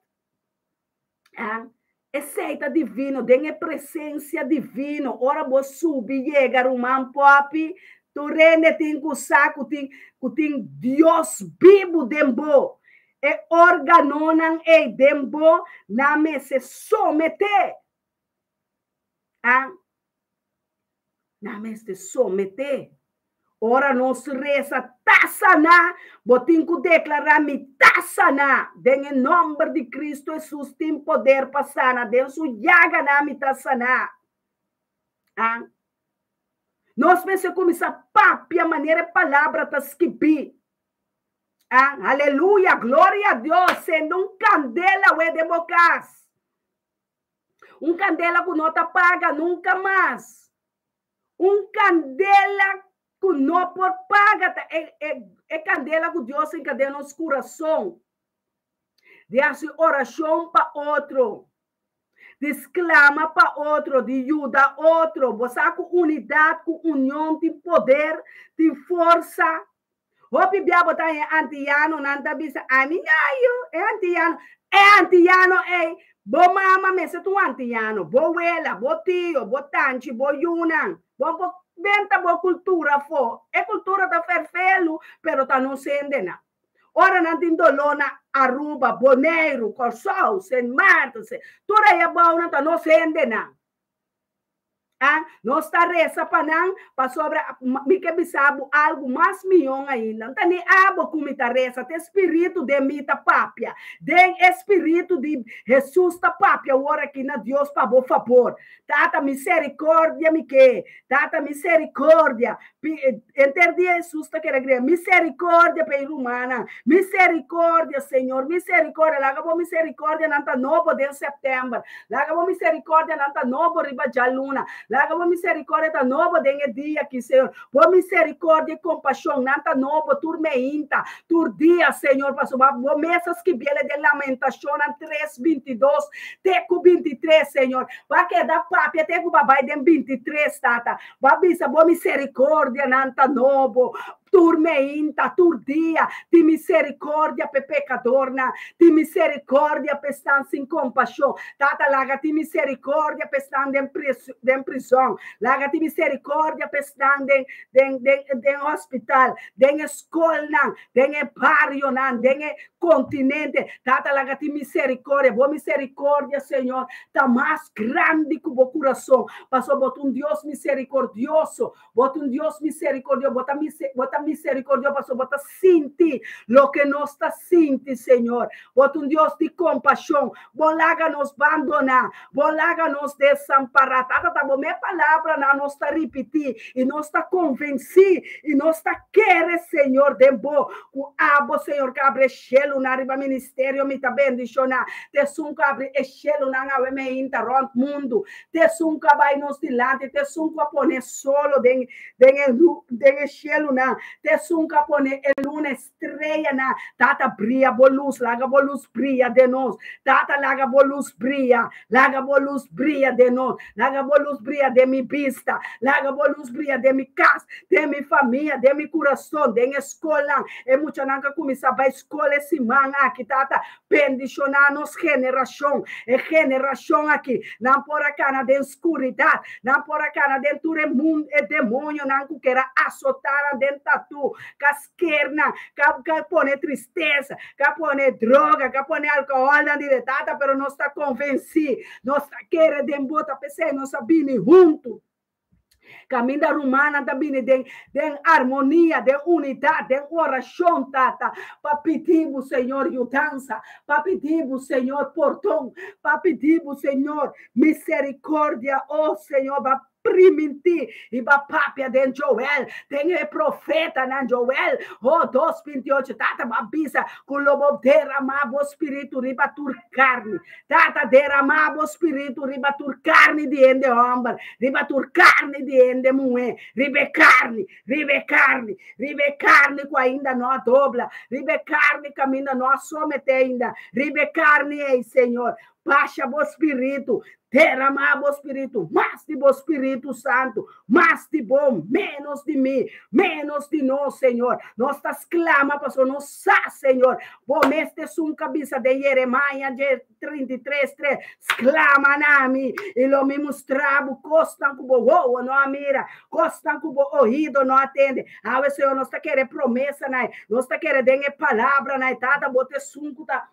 esei ta divino den e presensia divino ora bo subi yega ruman popi Tur hende tin ku sa ku tin ku tin Dios bibu den bo. E organonan ei den bo nan mester someté. A Nan mester someté. Ora nos resa ta saná, bo tin ku deklará mi ta saná. Den e nòmber di Kristu Hesus tin poder pa sana. Den su yaganan mi ta saná. A Nos mester kuminsá papia manera e palabra ta skibí. Ah, aleluya, gloria a Dios, sende un kandela awe den bo kas. Un kandela ku no ta paga nunka mas. Un kandela ku no por paga ta e, e, e kandela ku Dios hinka den nos kurason. Di hasi orashon pa otro. Di sklama pa otro, di yuda otro. Bo sa ku unidat, ku union tin poder, tin forsa. Hopi bia bo ta haña antiyanonan ta bisa, Ami ñayu, e antiyano. E antiyano ei, bo mama mester ta un antiyano, bo wela, bo tio, bo tanchi, bo yunan. Bo por benta bo kultura afó. E kultura ta ferfelu, pero ta nos hendenan. Ora nan tin doló na Aruba, Boneiru, Kòrsou, Sint Maarten, tur ei abounan ta nos hendenan. Ah, nos ta resa pa nan pasobra mi ke bisa bo algu mas mihó ainda. No ta ni abo ku mi ta resa, ta e spiritu den mi ta papia. Den e spiritu di Hesus ta papia awor aki na Dios pa bo fabor. Tata misericordia mi ke, Tata misericordia. Enter dia Hesus ta kere grita, misericordia pa e rumannan, misericordia Señor, misericordia, laga bo misericordianan ta nobo den september, laga bo misericordianan ta nobo riba djaluna, laga bo misericordia ta nobo den e dia aki Señor, bo misericordia y compasion nan ta nobo tur meinta, tur dia Señor, pasobra bo mes a skibiele den Lamentacionnan tres 22 te ku 23 Señor, Ba keda papia te ku ba bai den 23, Tata. Ba bisa bo misericordianan ta nobo tur meinta, tur dia. Tin misericordia p'e pecadornan. Tin misericordia p'esnan sin compasion. Tata, laga tin misericordia p'esnan den den prison. Laga tin misericordia p'esnan den den den den hospital, den e scolnan, den e barionan, den e kontinente. Tata, laga tin misericordia. Bo misericordia, Señor, ta mas grandi ku bo kurason. Pasobra bo ta un Dios misericordioso. Bo ta un Dios misericordioso. Bo ta bo ta misericordioso pasobra bo ta sinti loke nos ta sinti, Señor. Bo ta un Dios di kompashon. Bo laga nos bandoná. Bo laga nos desampará. Tata, ta bo mes palabranan nos ta ripití i nos ta konvensí i nos ta kere, Señor, den bo, ku abo, Señor, ku abri e shelunan riba ministerio mi ta bendishoná. Ta esun ku abri e shelunan awe meinta rònt mundu. Ta esun ku a bai nos dilanti. Ta esun ku a pone solo den den e den e shelunan. T'esun ku a pone e luna e streanan. Tata bria bo lus, laga bo lus bria den nos. Tata laga bo lus bria, laga bo lus bria den nos. Laga bo lus bria den mi bista, laga bo lus bria den mi kas, den mi famia, den mi kurason, den e skolnan. E muchanan ku a kuminsá bai skol e siman aki, Tata, bendishoná nos generashon. E generashon aki, nan por a kana den skuridat, nan por a kana den tur e mundu, e demonionan ku ker a asotá nan den tatú, ka sker nan, ka ka pone tristesa, ka pone droga, ka pone alkohòl nan di de Tata, pero nos ta konvensí, nos ta kere den bo, ta p'esei nos a bini huntu. Kaminda rumannan ta bini den den armonia, den unidat, den orashon, Tata, pa pidi bo, Señor, yudansa, pa pidi bo, Señor, pordon, pa pidi bo, Señor, misericordia, oh Señor, ba primintí i ba papia den Joel, den e profetanan Joel, oh 2:28, Tata, ba bisa ku lo bo derramá bo spiritu riba tur karni. Tata, derramá bo spiritu riba tur karni di hende hòmber, riba tur karni di hende muhé, riba e karni, riba e karni, riba e karni ku ainda no a dobla, riba e karni kaminda no a someté ainda, riba e karni ei, Señor. Basha bo spiritu, derramá bo spiritu, mas di bo Spiritu Santu, mas di bo, ménos di mi, ménos di nos, Señor. Nos ta sklama pasobra nos sa, Señor, bo mes ta esun ku a bisa den Jeremiah 33, 3, Sklama na mi, i lo mi mustra bo kosnan ku bo wowo no a mira, kosnan ku bo oido no a tende. Awe, Señor, nos ta kere promesanan, nos ta kere den e palabranan, Tata, bo ta esun ku ta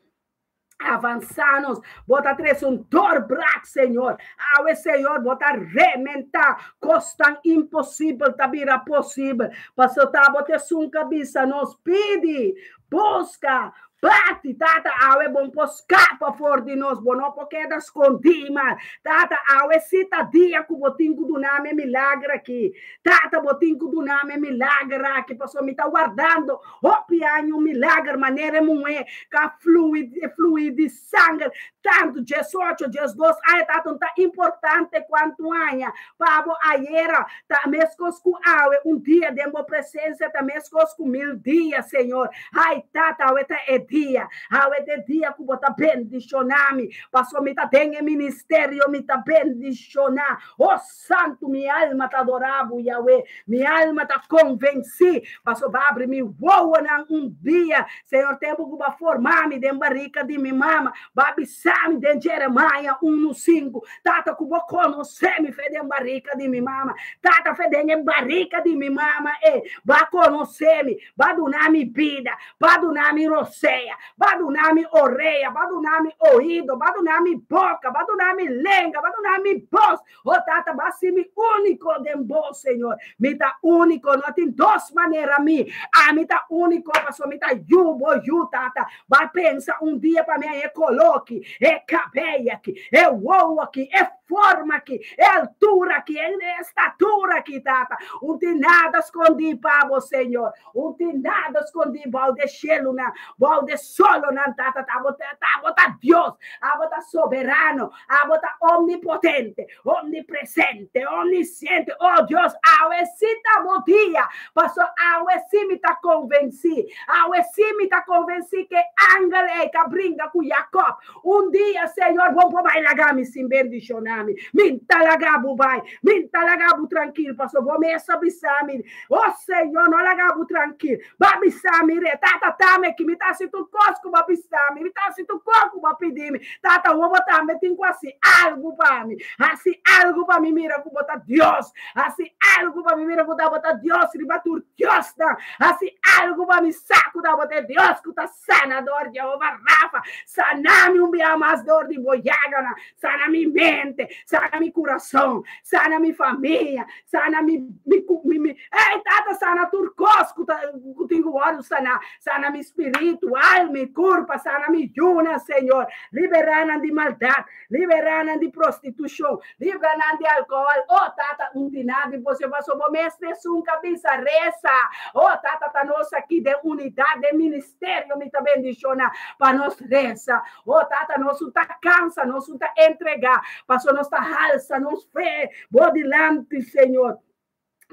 Avansa nos, bo ta trese un doorbraak, Señor. Awe, Señor, bo ta rementá kosnan imposibel ta bira posibel. Pasobra ta bo ta esun ku a bisa nos, Pidi, buska, bati. Tata, awe bo no por skapa for di nos, bo no por keda skondí mas. Tata, awe sí ta dia ku bo tin ku duna mi e milager aki. Tata, bo tin ku duna mi e milager aki, pasobra mi ta wardando Hopi aña un milager manera e muhé ka flui flui di sanger tantu diesocho, diesdos aña ta un ta importante kuantu aña pa bo ayera ta meskos ku awe un dia den bo presensia ta meskos ku mil dia Señor ai tata awe ta e dia awe ta e dia ku bo ta bendishona mi pasobra mi ta den e ministerio mi ta bendishona oh Santu, mi alma ta adorá bo, Yahweh. Mi alma ta konvensí, pasobra abri mi wowonan un dia. Señor, tempu ku bo a formá mi den barika di mi mama, bo a bisá mi den Jeremiah 1:5, Tata, ku bo konosé mi fe den barika di mi mama. Tata, fe den e barika di mi mama ei, bo a konosé mi, bo a duna mi bida, bo a duna mi rosea, Bo a duna mi orea, bo a duna mi oido, bo a duna mi boka, bo a duna mi lenga, bo a duna mi bos. O Tata, bo a hasi mi úniko den bo, Señor. Mi ta úniko, no tin dos manera mi. Ami ta úniko pasobra mi ta yu bo yu, Tata. Bo a pensa un dia pa mi haña e koló aki, e kabei aki, e wowo aki, e forma aki, e altura aki, e estatura aki, Tata. Un tin nada skondí pa bo, Señor. Un tin nada skondí bou de shelunan, bou de solonan, Tata, ta bo ta, abo ta Dios, abo ta soberano, abo ta omnipotente, omnipresente, omnisciente. Oh Dios, awe sí ta bo dia, paso awe sí mi ta konvensí, awe sí mi ta konvensí ke angel ei ka bringa ku Jacob. Un dia, Señor, bo por bai laga mi sin bendishoná mi. Mi n'ta laga bo bai, mi n'ta laga bo trankil, paso bo mes a bisa mi, Oh Señor, no laga bo trankil. Bo a bisa mi re, Tata, tame aki, mi ta hasi tur kos ku bo a bisa mi, mi ta hasi tur kos ku bo a pidi mi. Tata, awor bo tambe tin ku hasi algu pa mi. Hasi algu pa mi mira ku bo ta Dios. Hasi algu pa mi mira ku ta bo ta Dios riba tur diosnan. Hasi algu pa mi sa ku ta bo ta e Dios ku ta sanador, Jehova Rafa. Sana mi un bia mas dor di bo yaganan. Sana mi mente, sana mi kurason, sana mi famia, Sana mi, mi, mi, mi. Ei, Tata, sana tur kos ku ta, ku tin ku wòrdu saná. Sana mi spiritu, alma i kurpa. Sana mi yunan, Señor. Liberá nan di maldat. Liberá nan di prostitushon. Libra nan di alkohòl. Oh, Tata, un di nan di bo, Señor, pasobra bo mes ta esun ku a bisa resa. Oh, Tata, ta nos aki den unidat, den ministerio mi ta bendishoná pa nos resa. Oh, Tata, nos un ta kansa, nos un ta entregá, pasobra nos ta halsa nos fe. Bo dilanti, Señor.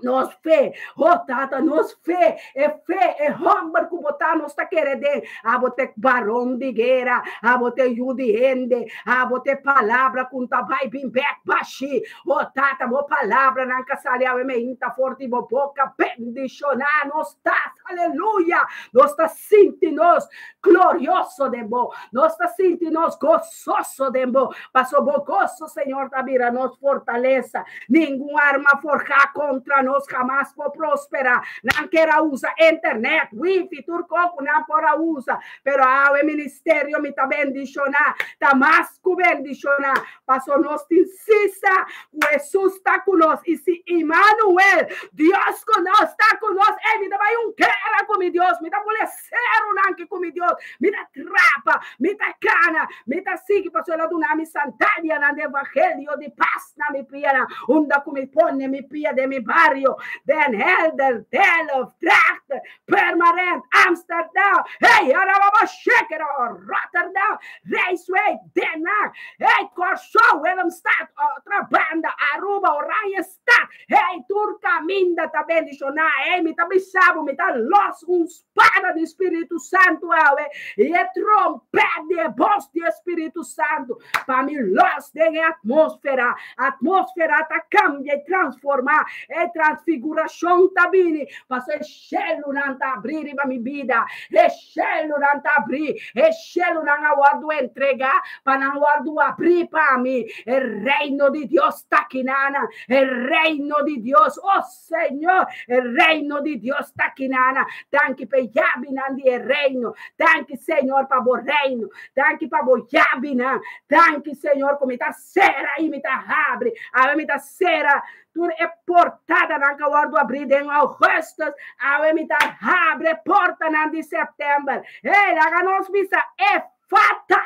Nos fe, oh Tata, nos fe, e fe, e hòmber ku bo ta, nos ta kere den. Abo ta e baron di guera, abo ta e yu di hende, abo ta e palabra ku ta bai bin bèk bashí. Oh Tata, bo palabranan ka sali awe meinta for di bo boka, bendishoná nos tas, aleluya. Nos ta sinti nos glorioso den bo, nos ta sinti nos gososo den bo, paso bo goso, Señor, ta bira nos fortalesa. Ningun arma forjá kontra nos hamas por prosperá. Nan ker a usa internet, wifi, tur kos ku nan por a usa. Pero awe ministerio mi ta bendishoná, ta mas ku bendishoná, paso nos tin sisa ku Hesus ta ku nos. I si Immanuel, Dios ku nos, ta ku nos, ey, mi ta bai un guera ku mi Dios, mi ta bule serunan ki ku mi Dios, mi ta trapa, mi ta kana, mi ta sigui, paso el a duna mi sandalianan di evangelio di pas na mi pianan, unda ku mi pone mi pia den mi bario, Den Helder, Delft, Drachten, Purmerend, Amsterdam, hey, Arababashekero, Rotterdam, Rijswijk, Den Haag, hey, Kòrsou, Willemstad, Otrabanda, Aruba, Oranjestad, hey, tur kaminda ta bendishoná, hey, mi ta bisa bo, mi ta lòs un spada di Spiritu Santu awe i e trompèt di e bos di e Spiritu Santu pa mi lòs den e atmósfera. Atmósfera ta kambia i transformá. E transfigurashon ta bini pasobra e shelunan ta abrí riba mi bida. E shelunan ta abrí. E shelunan a wòrdu entregá pa nan wòrdu abrí pa mi. E reino di Dios ta kinana. E reino di Dios. O Señor, e reino di Dios ta kinana. Danki pa e yabinan di e reino. Danki, Señor, pa bo reino. Danki pa bo yabinan. Danki, Señor, ku mi ta sera i mi ta habri. Awe mi ta sera tur e portadanan ku a wòrdu abrí den ougùstùs. Awe mi ta habri e portanan di sèptèmber. Hey, laga nos bisa e fata!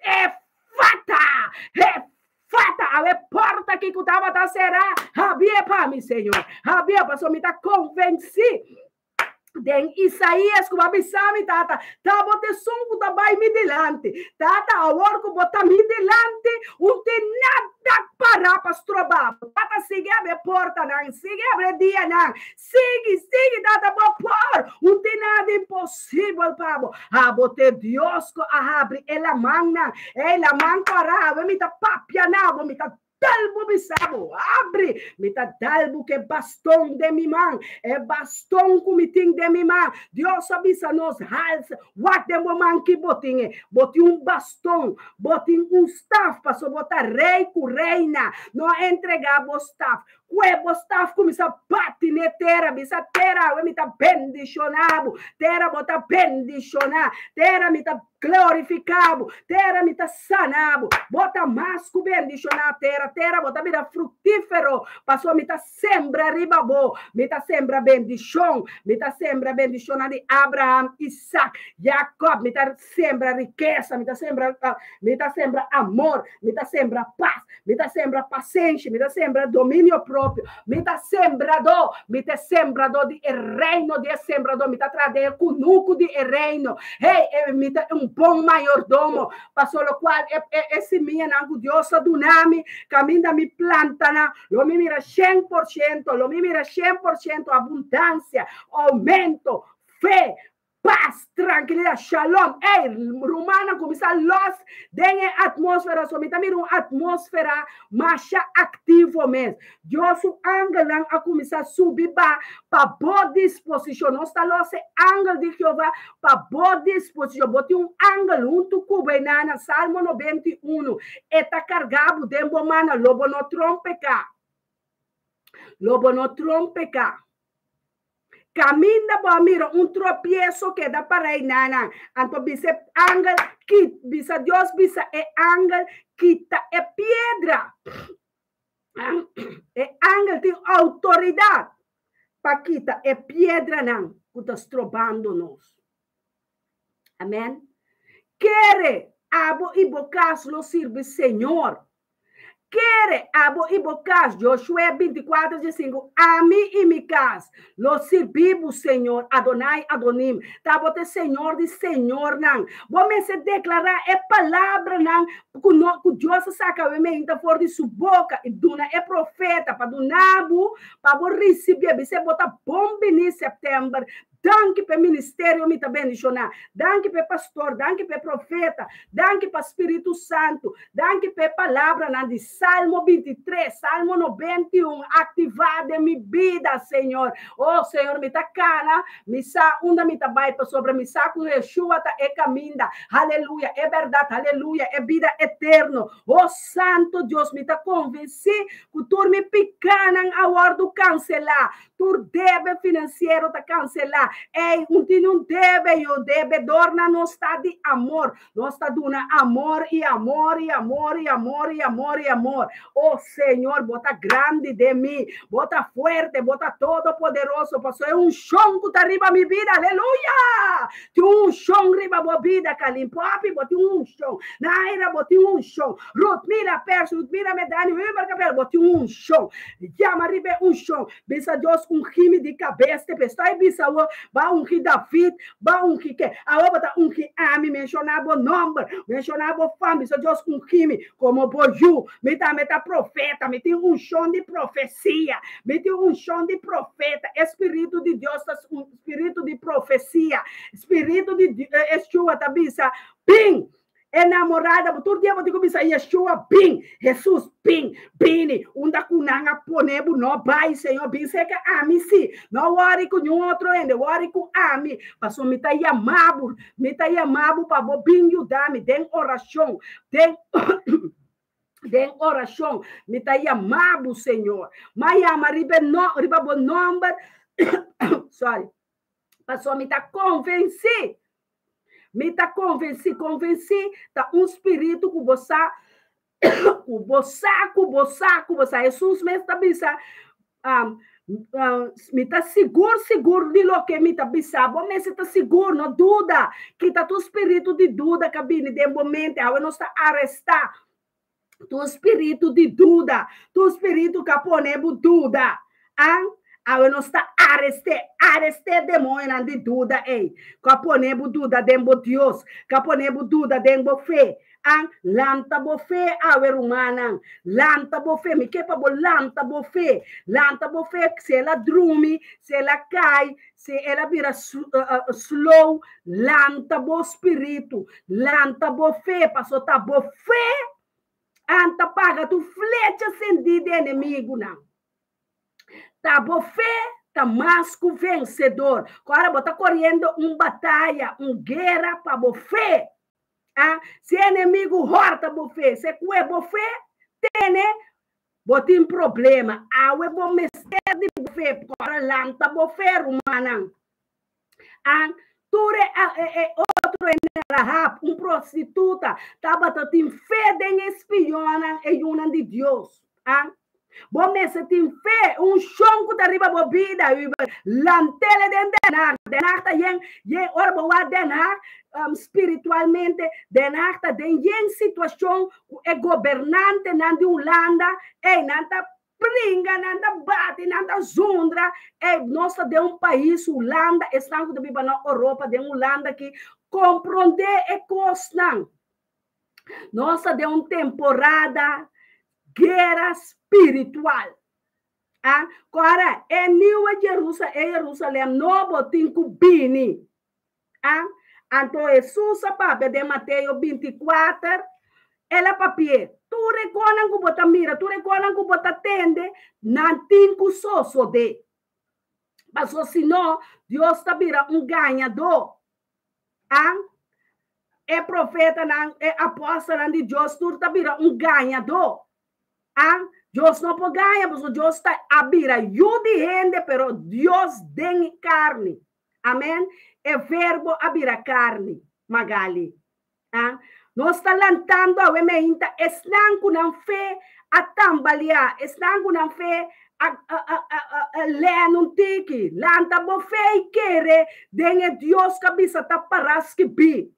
E fata! E Fata awe porta ki ku tabata será, habie pa mi, Señor. Habie, pasobra mi ta konvensí den Isaías ku bo a bisa mi, Tata, ta bo ta esun ku ta bai mi dilanti. Tata, awor ku bo ta mi dilanti, un tin nada pará pa stroba bo. Tata, sigui habri e portanan, sigui habri e dianan, Sigui, sigui, Tata, bo por! Un tin nada imposibel pa bo. Abo t'e Dios ku a habri e lamannan. Ei, laman ku a rawe, mi ta papia na bo, mi ta dal bo bisa bo, habri! Mi ta dal bo ku e baston den mi man, e baston ku mi tin den mi man. Dios a bisa nos, Halsa, wak den bo man ki bo tin e. Bo tin un baston, bo tin un staf, pasobra bo ta rei ku reina. No a entregá bo staf. Kue bo staf kuminsá bati n'e tera, bisa, Tera, awe mi ta bendishoná bo. Tera, bo ta bendishoná. Tera, mi ta glorifiká bo. Tera, mi ta saná bo. Bo ta mas ku bendishoná, tera. Tera, bo ta bira fruktífero, pasobra mi ta sembra riba bo. Mi ta sembra bendishon. Mi ta sembra bendishonnan di Abraham, Isak, Jakòb. Mi ta sembra rikesa. Mi ta sembra, mi ta sembra amor. Mi ta sembra pas. Mi ta sembra pasenshi, mi ta sembra dominio propio, mi ta sembradó, mi ta e sembradó di e reino di e sembradó, mi ta traha den e kunuku di e reino. Hey, e, mi ta un bon mayordomo, paso lokual e, e, e simianan ku Dios a duna mi, kaminda mi planta nan, lo mi mira 100%, lo mi mira 100% abundansia, oumento, fe, Pas, trankilidat, shalom. Ey, rumannan kuminsá lòs den e atmósfera. So mi ta mira un atmósfera masha aktivo mes. Dios su angelnan a kuminsá subi ba pa bo disposishon. Nos ta lòs e angel di Jehová pa bo disposishon. Bo tin un angel huntu ku bo einana. Salmo 91. E ta kargá bo den bo mannan. Lo bo no trompeká. Lo bo no trompeká. Caminda bo a mira un tropieso keda para einanan. Anto bisa e angel, kit, bisa Dios bisa e angel, kita e piedra. E angel tin autoridad pa kita e piedranan cu ta strobando nos. Amen. Kere, abo y bo cas lo sirbi Señor. Kere, abo i bo kas, Josué 24, 5, Ami i mi kas lo sirbi bo, Señor, Adonai Adonim, ta bo ta e Señor di señornan. Bo mester deklará e palabranan ku no ku Dios a saka awe meinta for di su boka i duna e profeta pa duna bo pa bo risibié. Bis'é bo ta bon bini sèptèmber. Danki pa e ministerio mi ta bendishoná. Danki pa e pastor, danki pa e profeta, danki pa Spiritu Santu, danki pa e palabranan di Salmo 23, Salmo 91 aktivá den mi bida, Señor. Oh, Señor, mi ta kana, mi sa unda mi ta bai pasobra mi sa ku Yeshua ta e kaminda, aleluya, e bèrdat, aleluya, e bida eterno. Oh, Santo Dios, mi ta konvensí ku tur mi pikánan a wòrdu kanselá. Tur debe finansiero ta kanselá. Ey, un tini un debe, yo debedornan nos ta di amor. Nos ta duna amor i amor i amor i amor i amor i amor. Oh Señor, bo ta grandi den mi. Bo ta fuerte, bo ta todopoderoso. Pasobra e unshon ku ta riba mi bida, aleluya! Tin un unshon riba bo bida, Kalin Poppy, bo tin un unshon. Naira, bo tin un unshon. Rutmila Pers, Rutmila Medani, Hubert Capel, bo tin un unshon. Yama riba e unshon. Bisa Dios, Ungi mi di kabes te pes. Toi bisa bo, Ba ungi David, ba ungi ke. Awo bo ta ungi ami, menshoná bo nòmber, menshoná bo fam. Bisa Dios, Ungi mi komo bo yu. Mi tambe ta profeta, mi tin unshon di profesia. Mi tin unshon di profeta. E spiritu di Dios ta un spiritu di profesia. Spiritu di Yeshua ta bisa, Bin! Enamorada bo tur dia bo tin ku bisa Yeshua bin, Hesus bin, bini unda ku nan a pone bo no bai Señor bin serka ami si, no wòri ku niun otro hende wòri ku ami pasobra mi ta yama bo, mi ta yama bo pa bo bin yuda mi den orashon, den den orashon mi ta yama bo Señor, m'a yama riba e no riba bo nòmber sorry pasobra mi ta konvensí Mi ta konvensí, konvensí ta un spiritu ku bo sa, ku bo sa, ku bo sa, ku bo sa. Hesus mes ta bisa, um, um, mi ta sigur, sigur di loke mi ta bisa. Bo mester ta sigur, no duda. Kita tur spiritu di duda ka bini den bo mente. Awe nos ta arestá tur spiritu di duda, tur spiritu ka pone bo duda. An? Awe nos ta arest'é, arest'é demoñonan di duda ei, ku a pone bo duda den bo Dios, ku a pone bo duda den bo fe. An? Lanta bo fe awe, rumannan. Lanta bo fe. Mi ke pa bo lanta bo fe. Lanta bo fe, si el a drumi, si el a kai, si el a bira slow, lanta bo spiritu, lanta bo fe, paso ta bo fe an ta paga tur flecha sendí di enemigunan. Ta bo fe ta mas ku vensedor. Ku ora bo ta koriendo un bataya, un guera pa bo fe. Ah, si enemigu hòrta bo fe, si e kue bo fe, tene Bo tin problema, awe bo mester di bo fe, ora lanta bo fe, rumannan. An tur e, e, e otro hende, Rahab, un prostituta, tabata tin fe den e spionnan, e yunan di Dios. An bo mester tin fe, un shon ku ta riba bo bida, lantele den Den Haag. Den Haag ta yen, yen, ora bo wak Den Haag, um, spiritualmente, Den Haag ta den yen situashon ku e gobernantenan di Hulanda, ey, nan ta bringa, nan ta bati, nan ta zundra, ey, nos ta den un pais, Hulanda, esnan ku ta biba na Oropa, den Hulanda aki, komprondé e kosnan. Nos ta den un temporada guera spiritual. Ah, kora, e nieuwe Jerusa, e Jerusalem nobo tin ku bini. A Anto Hesus a papia den Mateo 24, el a papi'é, Tur e konan ku bo ta mira, tur e konan ku bo ta tende, nan tin ku sosodé. Pasobra si no, Dios ta bira un gañadó. A E profetanan, e apòstelnan di Dios tur ta bira un gañadó. A Dios no por gaña, pasobra Dios ta a bira yu di hende, pero Dios den karni. Amen. E verbo a bira carni, Magali. Ah, nos ta lantando awe meinta esnan cu nan fe a tambaleá, esnan cu nan fe a, a, a, a, a, a lèn un tiki. Lanta bo fe i kere den e Dios cu a bisa ta pará skibí.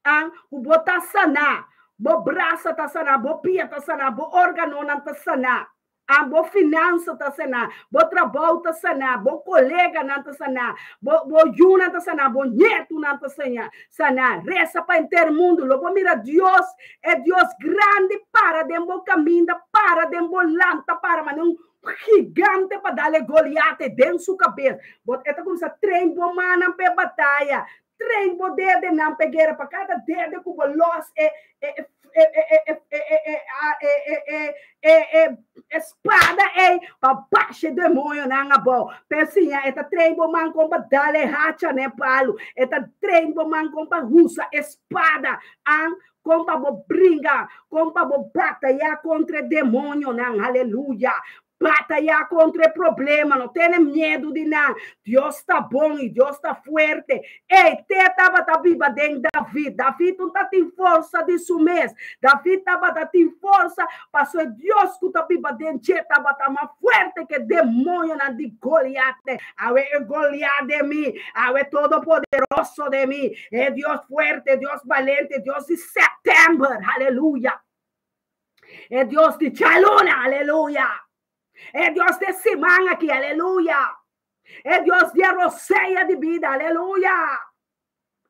Ah, cu bo ta saná. Bo brasa ta saná, bo pia ta saná, bo órganonan ta saná. Ah, bo finansa ta saná, bo trabou ta saná, bo koleganan ta saná, bo bo yunan ta saná, bo ñetunan ta saña saná. Resa pa henter mundu. Lo bo mira Dios, e Dios grandi para den bo kaminda, para den bo lanta para manera un gigante pa dal e Goliat den su kabes. Bo e ta kuminsá train bo mannan pa e bataya, Train bo dedenan p'e guera, pa kada dede ku bo lòs e e e e e e e e e e e e spada ei pa basha e demoñonan abou. P'e siña e ta train bo man kon pa dal e hacha n'e palu, e ta train bo man kon pa usa e spada, an kon pa bo bringa, kon pa bo batayá kontra e demoñonan. Aleluya! Batayá kontra e problema, no tene miedu di nan. Dios ta bon i Dios ta fuerte. Ey, te tabata biba den David. David no ta tin forsa di su mes. David tabata tin forsa pasobra e Dios ku ta biba den dje tabata mas fuerte ku e demoñonan di Goliat. Awe e Goliat den mi, awe Todopoderoso den mi, e Dios fuerte, Dios balente, Dios di sèptèmber. Aleluya! E Dios di djaluna, aleluya. E Dios di siman aki, aleluya. E Dios di e rosea di bida, aleluya.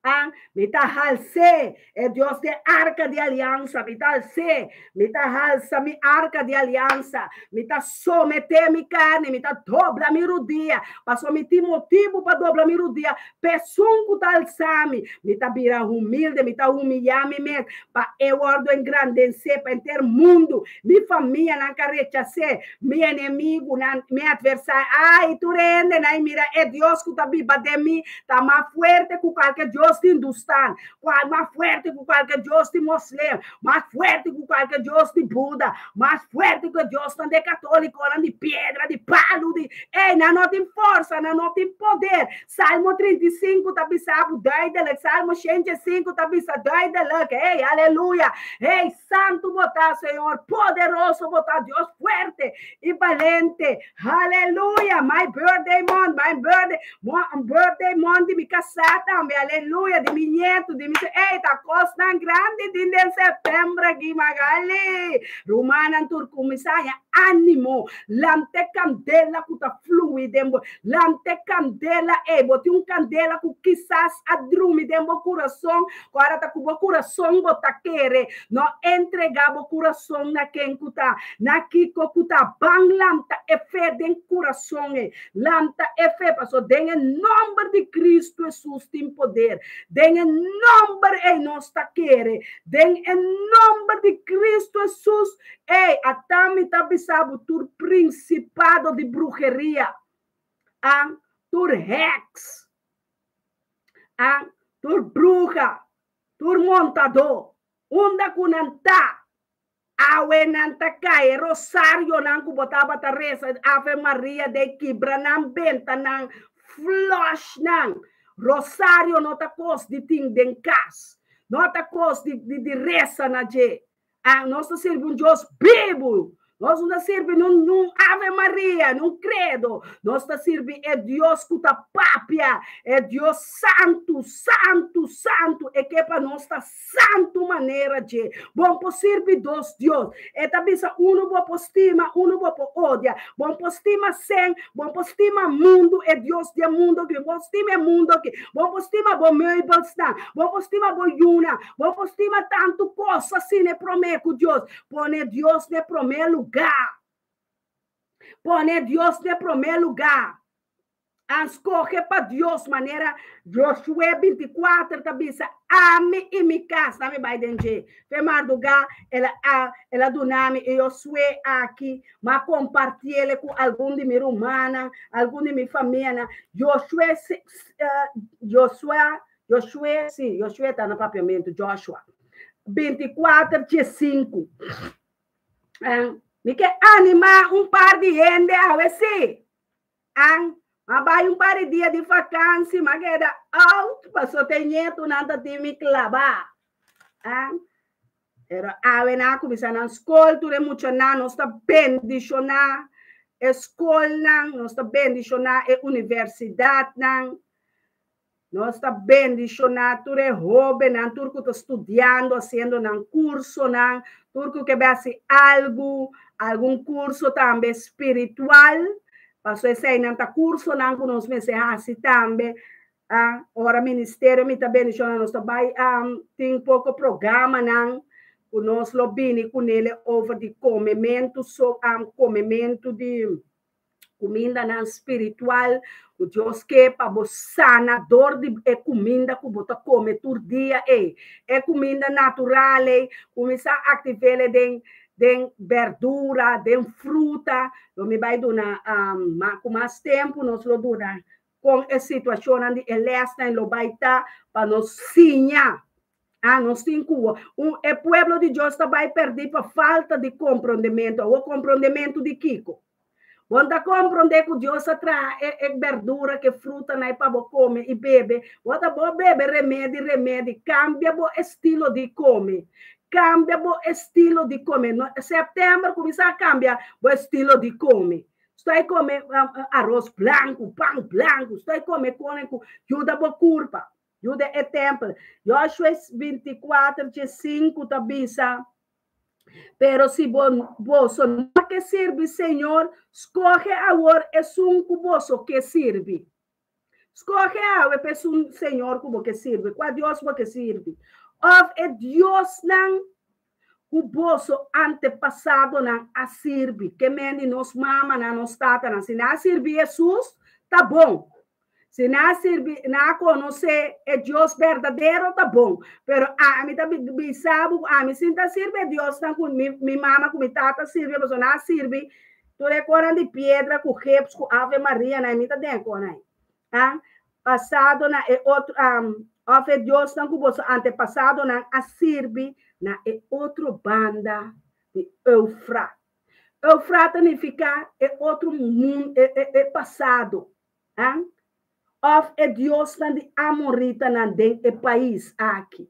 Ah, mi ta hals'é, e Dios di e arka di aliansa, mi ta hals'é, mi ta halsa mi arka di aliansa, mi ta someté mi karni, mi ta dobla mi rudia, pasobra mi tin motibu pa dobla mi rudia, P'esun ku ta alsa mi, mi ta bira humilde, mi ta humiyá mi mes, pa e wòrdu engrandensé pa henter mundu. Mi famianan ka rechas'é, mi enemigunan, mi atversario, ai, tur hendenan i mira e Dios ku ta biba den mi ta mas fuerte ku kualke dios di hindustan, kual mas fuerte ku kualke dios di moslem, mas fuerte ku kualke dios di Buda, mas fuerte ku e diosnan di e katólikonan di piedra, di palu, di, ei, nan no tin forsa, nan no tin poder. Salmo 35 ta bisa bo duidelijk, Salmo 105 ta bisa duidelijk, hey, aleluya, hey, santu bo ta, Señor, poderoso bo ta, Dios fuerte i balente, aleluya, my birthday month, my birthday, birthday month di mi kasá tambe, aleluya, di mi nietu, di mi, hey, ta kosnan grandi tin den sèptèmber aki, Magali, rumannan tur kuminsá haña ánimo, lanta e kandela ku ta flui den bo, Lanta e kandela ei. Bo tin un kandela ku kisas a drumi den bo kurason, ku ora ta ku bo kurason bo ta kere. No entregá bo kurason na ken ku ta, na kiko ku ta. Ban lanta e fe den kurason ei. Lanta e fe, pasobra den e nòmber di Kristu Hesus tin poder. Den e nòmber ei nos ta kere. Den e nòmber di Kristu Hesus Ey, ata mi ta bisa bo tur principado di bruheria, an, tur heks, an, tur bruha, tur montadó, unda cu nan ta, awe nan ta cay, e rosarionan cu bo tabata reza, Ave Maria, den kibra nan, benta nan, flush nan. Rosario no ta cos di tin den cas, no ta cos di, di, di reza na dje. Ah, nos ta sirbi un Dios bibu. Nos no ta sirbi nun, nun Ave Maria, nun credo. Nos ta sirbi e Dios ku ta papia, e Dios santu, santu, santu. E ke pa nos ta santu manera dje. Bon por sirbi dos Dios. E ta bisa unu bo por stima, unu bo por odia. Bon por stima sen, bon por stima mundu, e Dios di e mundu aki. Bon stima e mundu aki. Bon por stima bo meubelsnan. Bon por stima bo yunan. Bo por stima tantu kos asina e promé ku Dios. Pone Dios na e promé lugá. Pone Dios na e promé lugá. A skohe pa Dios manera Josué 24 ta bisa, Ami i mi kas, na mi bai den dje. Fe mardugá el a el a duna mi e Josué aki, m'a kompartiel ku algun di mi rumannan, algun di mi famianan. Josué, Josué Josué, sí, Josué ta na papiamentu, Joshua. 24, 15. Um, mi ke animá un par di hende awe sí. An, ma bai un par di dia di vakansi, ma keda out, paso te nietunan ta tin mi klabá. An, pero awe nan a kuminsá nan skol, tur e muchanan, nos ta bendishoná e skolnan, nos ta bendishoná e universidatnan. Nos ta bendishoná tur e hóbennan, tur ku ta studiando, hasiendo nan kursonan, tur ku ke bai hasi algu, algun kurso tambe spiritual, paso eseinan ta kursonan ku nos mester hasi tambe. Ah, ora ministerio mi ta bendishoná, nos ta bai tin poko programanan ku nos lo bini kunele over di komementu, so, komementu di kumindanan spiritual ku Dios ke pa bo sana dor di e kuminda ku bo ta kome tur dia ei. E kuminda natural ei, kuminsá aktiv'é den berdura, den fruta. Lo mi bai duna ku mas tempu nos lo duna kon e situashonnan di e lèsnan lo bai ta pa nos siña. Ah, nos tin ku un e pueblo di Dios ta bai pèrdí pa falta di komprondementu. Awor komprondementu di kiko? Bo no ta komprondé ku Dios a traha e e berdura ku e frutanan pa bo kome i bebe. Bo ta bo bebe remedi remedi. Kambia bo estilo di kome. Kambia bo estilo di kome. No, sèptèmber kuminsá kambia bo estilo di kome. Stoi kome aros blanku, pan blanku, stoi kome kone ku yuda bo kurpa. Yuda e tèmpel. Joshua 24 5 ta bisa, Pero si bo, boso no ke sirbi Señor, skohe awor esun ku boso ke sirbi. Skohe awe pa esun Señor ku bo ke sirbi. Kua Dios bo ke sirbi? Òf e diosnan ku boso antepasadonan a sirbi, ke men di nos mamanan, nos tatanan. Si nan a sirbi Hesus, ta bon. Si nan a sirbi, nan a konosé e Dios berdadero, ta bon. Pero ami ta bisa bo ku ami sin ta sirbi e diosnan ku mi mi mama ku mi tata sirbi, pasobra nan a sirbi tur e konan di piedra ku gips ku Ave Maria nan, mi ta den e konan ei. Ah, pasado na e otro, òf e diosnan ku boso antepasadonan a sirbi na e otro banda di Eufrat. Eufrat ta nifiká e otro mun, e e e pasado. An? Òf e diosnan di amoritanan den e pais aki.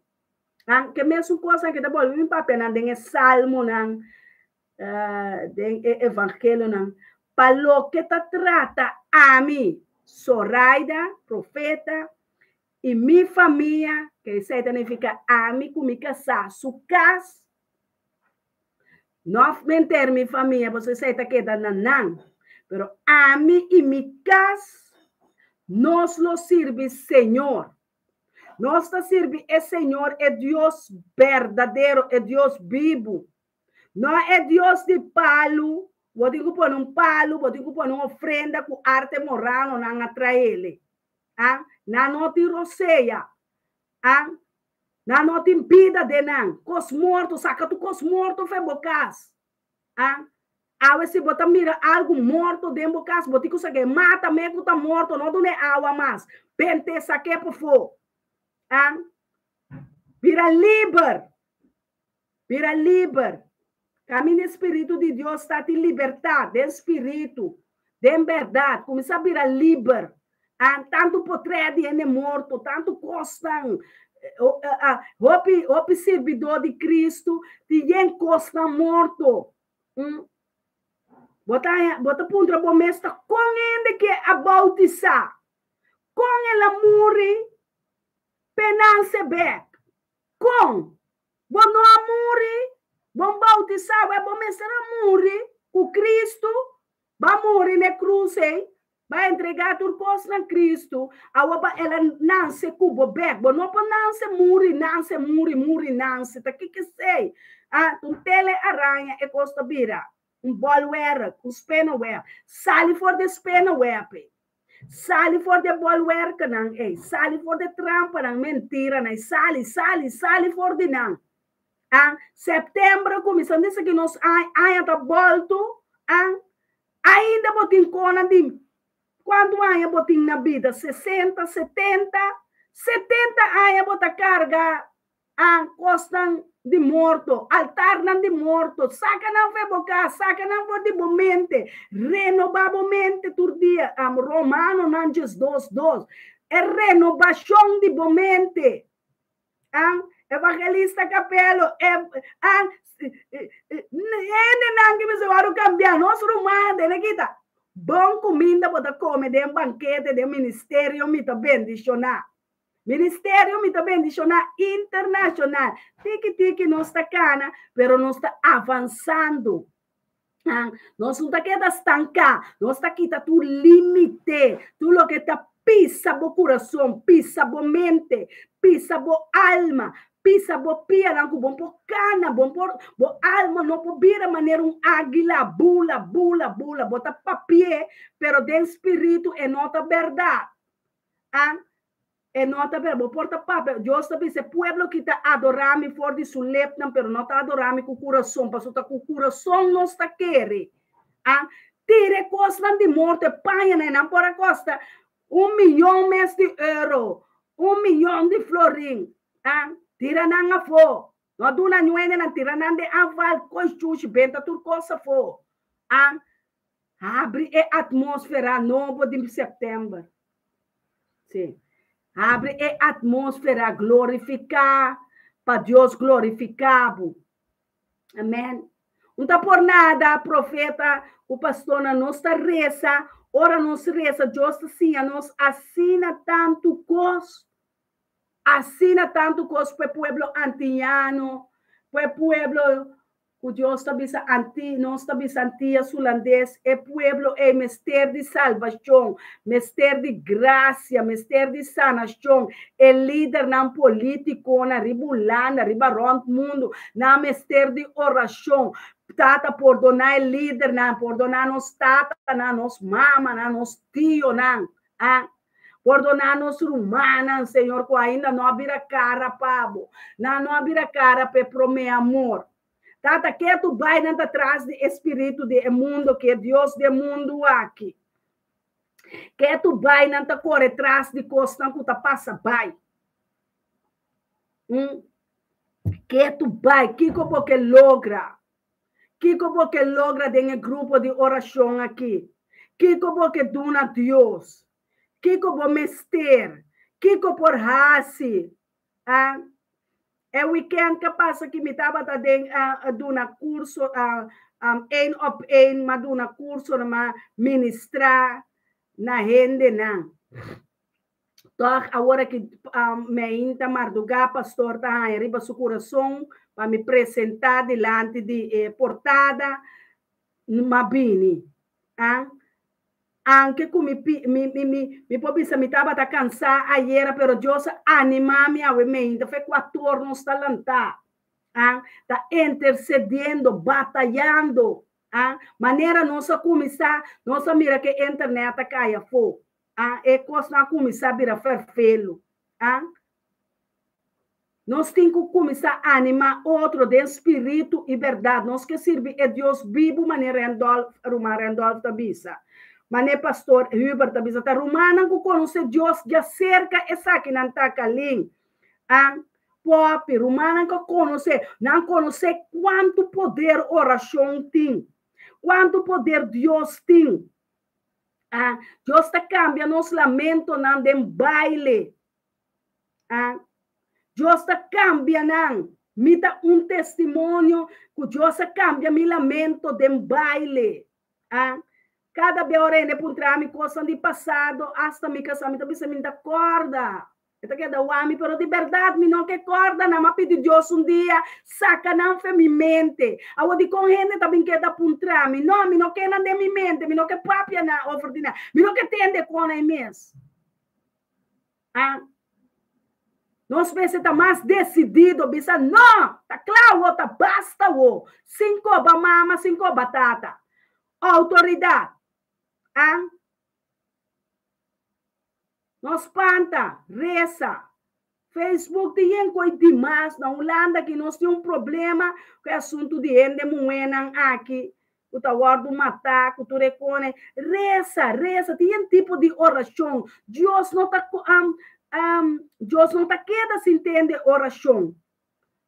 An? Ke mesun kosnan ke ta bolbe bin papianan den e salmonan, den e evangelionan. Pa loke ta trata ami, Soraida, profeta, i mi famia, ke esei ta nifiká ami ku mi kasá su kas, No menter mi famia, pasobra esei ta keda na nan. Pero ami i mi kas, nos lo sirbi Señor. Nos ta sirbi e Señor, e Dios berdadero, e Dios bibu. No e Dios di palu, bo tin ku pone un palu, bo tin ku pone un ofrenda ku arte moranonan a traele. Ah, nan no tin rosea. Ah, Nan no tin bida den nan. Kos morto, saka tur kos morto for bo kas. Ah, awe si bo ta mira algu morto den bo kas, bo tin ku sak'é. Mata me ku ta morto, no dun'é awa mas. Bent'é, sak'é pafó. Ah, bira liber. Bira liber. Kaminda e Spiritu di Dios ta tin libertat den spiritu, den bèrdat. Kuminsá bira liber. Ah, tantu potrèt di hende morto, tantu kosnan. Hopi, hopi sirbidó di Kristu tin yen kosnan morto. Mm. Bo ta, bo ta puntra bo mes ta kon hende ke a boutisá? Kon el a muri p'e nanse bèk? Kon? Bo no a muri, bo bautisá, wè bo mester a muri ku Kristu, bo a muri na e krus ei, bo a entregá tur kos na Kristu, awor pa el a nanse ku bo bèk. Bo no por nanse, muri, nanse, muri, muri, nanse. Ta kiko esei? Ah, un tele araña e kos ta bira, un bòlwèrk, un spenneweb. Sali for di e spenneweb ei. Sali for di e bolwerkenan ei, sali for di e trampanan, mentiranan ei, sali, sali, sali for di nan. Ah, september a kuminsá, mester ku nos aña ta boltu, ah, ainda bo tin konan di kuantu aña bo tin na bida, sesenta, setenta, 70 aña bo ta karga A kosnan di morto, altarnan di morto, saka nan for bo kas, saka nan for di bo mente, renobá bo mente tur dia. Romanonan 12, 2. E renobashon di bo mente. A Evangelista Capello, e, a, hendenan ke mester wòrdu kambiá, nos ruman, tene kita. Bon kuminda bo ta kome den bankete, den ministerio mi ta bendishoná. Ministerio Mi Ta Bendishoná Internashonal. Tiki tiki nos ta kana, pero nos ta avansando. Nos no ta keda stanká, nos ta kita tur límite, tur loke ta pisa bo kurason, pisa bo mente, pisa bo alma, pisa bo pianan ku bo por kana, bo por, bo alma no por bira manera un águila, bula, bula, bula. Bo ta papié, pero den spiritu e no ta bèrdat. Ah, e no ta bèrdat. Bo por ta papia. Dios ta bisa, e pueblo ki ta adorá mi for di su lepnan, pero no ta adorá mi ku kurason, pasobra ta ku kurason nos ta kere. Ah, tira e kosnan di morto, e pañanan, e nan por a kosta un miyon mes di euro, un miyon di florin. Ah, tira nan afó. No duna ñuenenan, tira nan den afval, koy shushi, benta tur kos afó. Ah, Habri e atmósfera nobo di sèptèmber. Sí. Habri e atmósfera glorifiká pa Dios glorifiká bo. Amèn. Un ta por nada, profeta ku pastornan, nos ta resa, ora nos resa, Dios ta siña nos asina tantu kos. Asina tantu kos pa e pueblo antiñano, pa e pueblo Ku Dios ta bisa anti, nos ta bisa Antias Hulandes, e pueblo ei mester di salbashon, mester di grasia, mester di sanashon. E lidernan politikonan riba Hulanda, riba rònt mundu, nan mester di orashon. Tata, pordoná e lidernan, pordoná nos tatanan, nos mamanan, nos tionan. A Pordoná nos rumannan, Señor, ku ainda no a bira kara pa bo. Nan no a bira kara pa e promé amor. Tata, ke tu bai nan ta tras di e spiritu di e mundo, ku e dios di e mundu aki. Ke tu bai nan ta kore tras di kosnan ku ta pasa bai. Mm. Ke tu bai, kiko bo ke logra? Kiko bo ke logra den e grupo di orashon aki? Kiko bo ke duna Dios? Kiko bo mester? Kiko por hasi? A E weekend ke pasa ki mi tabata den duna kurso een op een, m'a duna kurso, m'a ministrá na hendenan. Tòg awor aki meinta mardugá pastor ta haña riba su kurason pa mi presentá dilanti di e portada m'a bini. A Anke ku mi mi mi mi por bisa mi tabata kansá ayera pero Dios a animá mi awe meinta fe kuator nos ta lantá. A Ta intersediendo, batayando. A Manera nos a kuminsá nos a mira ke internet a kai afó. Ah, e kosnan a kuminsá bira ferfelu. Ah, nos tin ku kuminsá animá otro den spiritu i bèrdat. Nos ke sirbi e Dios bibu, manera Randolph, ruman Randolph ta bisa. Manera pastor Hubert ta bisa, ta rumannan ku konosé Dios djaserka esakinan ta kalin. Ah, popi, rumannan ku konosé, nan konosé kuantu poder orashon tin, kuantu poder Dios tin. Ah, Dios ta cambia nos lamentonan den baile. Ah, Dios ta cambia nan. Mi ta un testimonio cu Dios a cambia mi lamento den baile. Ah, cada bia ora hende puntra mi cosnan di pasado, hasta mi casa mi ta bisa mi ta corda. E ta keda wami, pero di bèrdat mi no ke kòrda nan. M'a pidi Dios un dia, saka nan fe mi mente. Awor dikon hende ta bin keda puntra mi? No, mi no ke nan den mi mente, mi no ke papia nan over di nan, mi no ke tende kon ei mes. Ah, nos mester ta mas desidido, bisa no, ta kla awo, ta basta awo, sin koba mama, sin koba tata. Outoridat, ah. No spanta, resa. Facebook tin yen koe dimas. Na Hulanda aki nos tin un problema ku e asuntu di hende muhénan aki ku ta wòrdu matá ku tur e kone. Resa, resa. Tin yen tipo di orashon. Dios no ta Dios no ta keda sin tende orashon.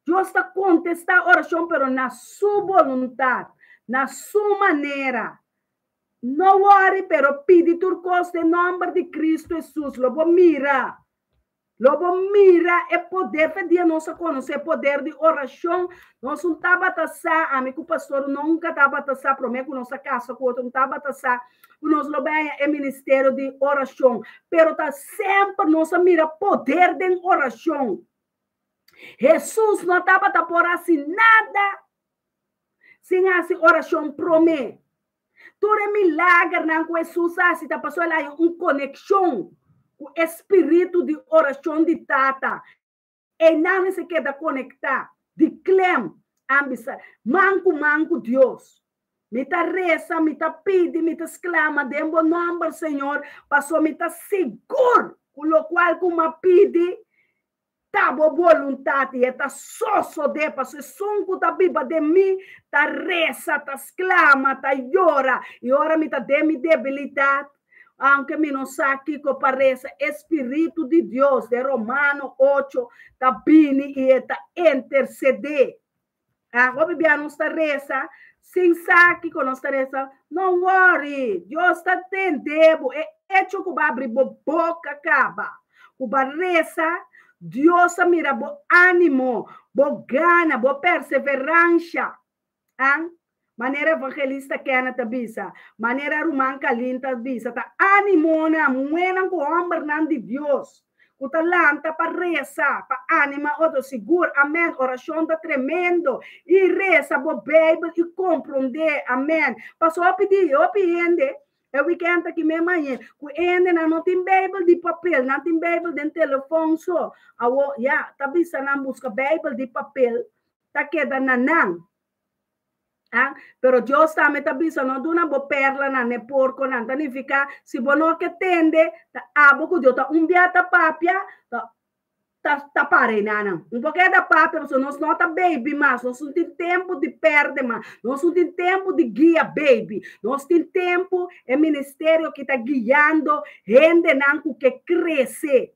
Dios ta kontestá orashon pero na su boluntat, na su manera. No worry, pero pidi tur kos den nòmber di Kristu Hesus. Lo bo mira. Lo bo mira e poder fe dia nos a konosé poder di orashon. Nos un tabata sa, ami ku pastor nunka tabata sa promé ku nos a kasa ku otro, un tabata sa ku nos lo bai haña e ministerio di orashon. Pero ta semper nos a mira poder den orashon. Hesus no tabata por hasi nada sin hasi orashon promé. Tur e milagernan ku Hesus a hasi ta pasobra el a haña un konekshon ku e spiritu di orashon di Tata. Einan mester keda konektá di klem a bisa, man ku man ku Dios. Mi ta resa, mi ta pidi, mi ta sklama den bo nòmber, Señor, pasobra mi ta sigur ku lokual ku mi a pidi Ta bo boluntat i e ta sosodé, pasobra esun ku ta biba den mi ta resa, ta sklama, ta yora, i ora mi ta den mi debilidat, aunke mi no sa kiko pa resa, e Spiritu di Dios, den Romano ocho, ta bini i e ta intersedé. Hopi bia nos ta resa sin sa kiko nos ta resa. No worry, Dios ta tende bo. E echo ku bo abri bo boka kaba, ku bo a resa, Dios a mira bo animo, bo gana, bo perseveransha. An? Manera evangelista Kenneth ta bisa, manera ruman Kalin ta bisa, ta animonan, muhénan ku hòmbernan di Dios, ku ta lanta pa resa, pa anima otro. Sigur, amèn, orashon ta tremendo. I resa bo Beibel i komprondé, amèn. Pasobra hopi di, hopi hende, e wikènt aki mes mañe, ku e hendenan no tin Beibel di papel, nan tin Beibel den telefòn so. Awor, ya, ta bisa nan buska Beibel di papel, ta keda na nan. Ah, pero Dios tambe ta bisa no duna bo perlanan ne porconan. Ta nifica si bo no ke tende, ta abo ku Dios ta un bia ta papia, ta ta ta para enanan. Un por keda papia pasobra nos no ta baby mas, nos no tin tempo di perde mas, nos no tin tempo di guia baby. Nos tin tempo e ministerio ki ta guiando hendenan ku ke krese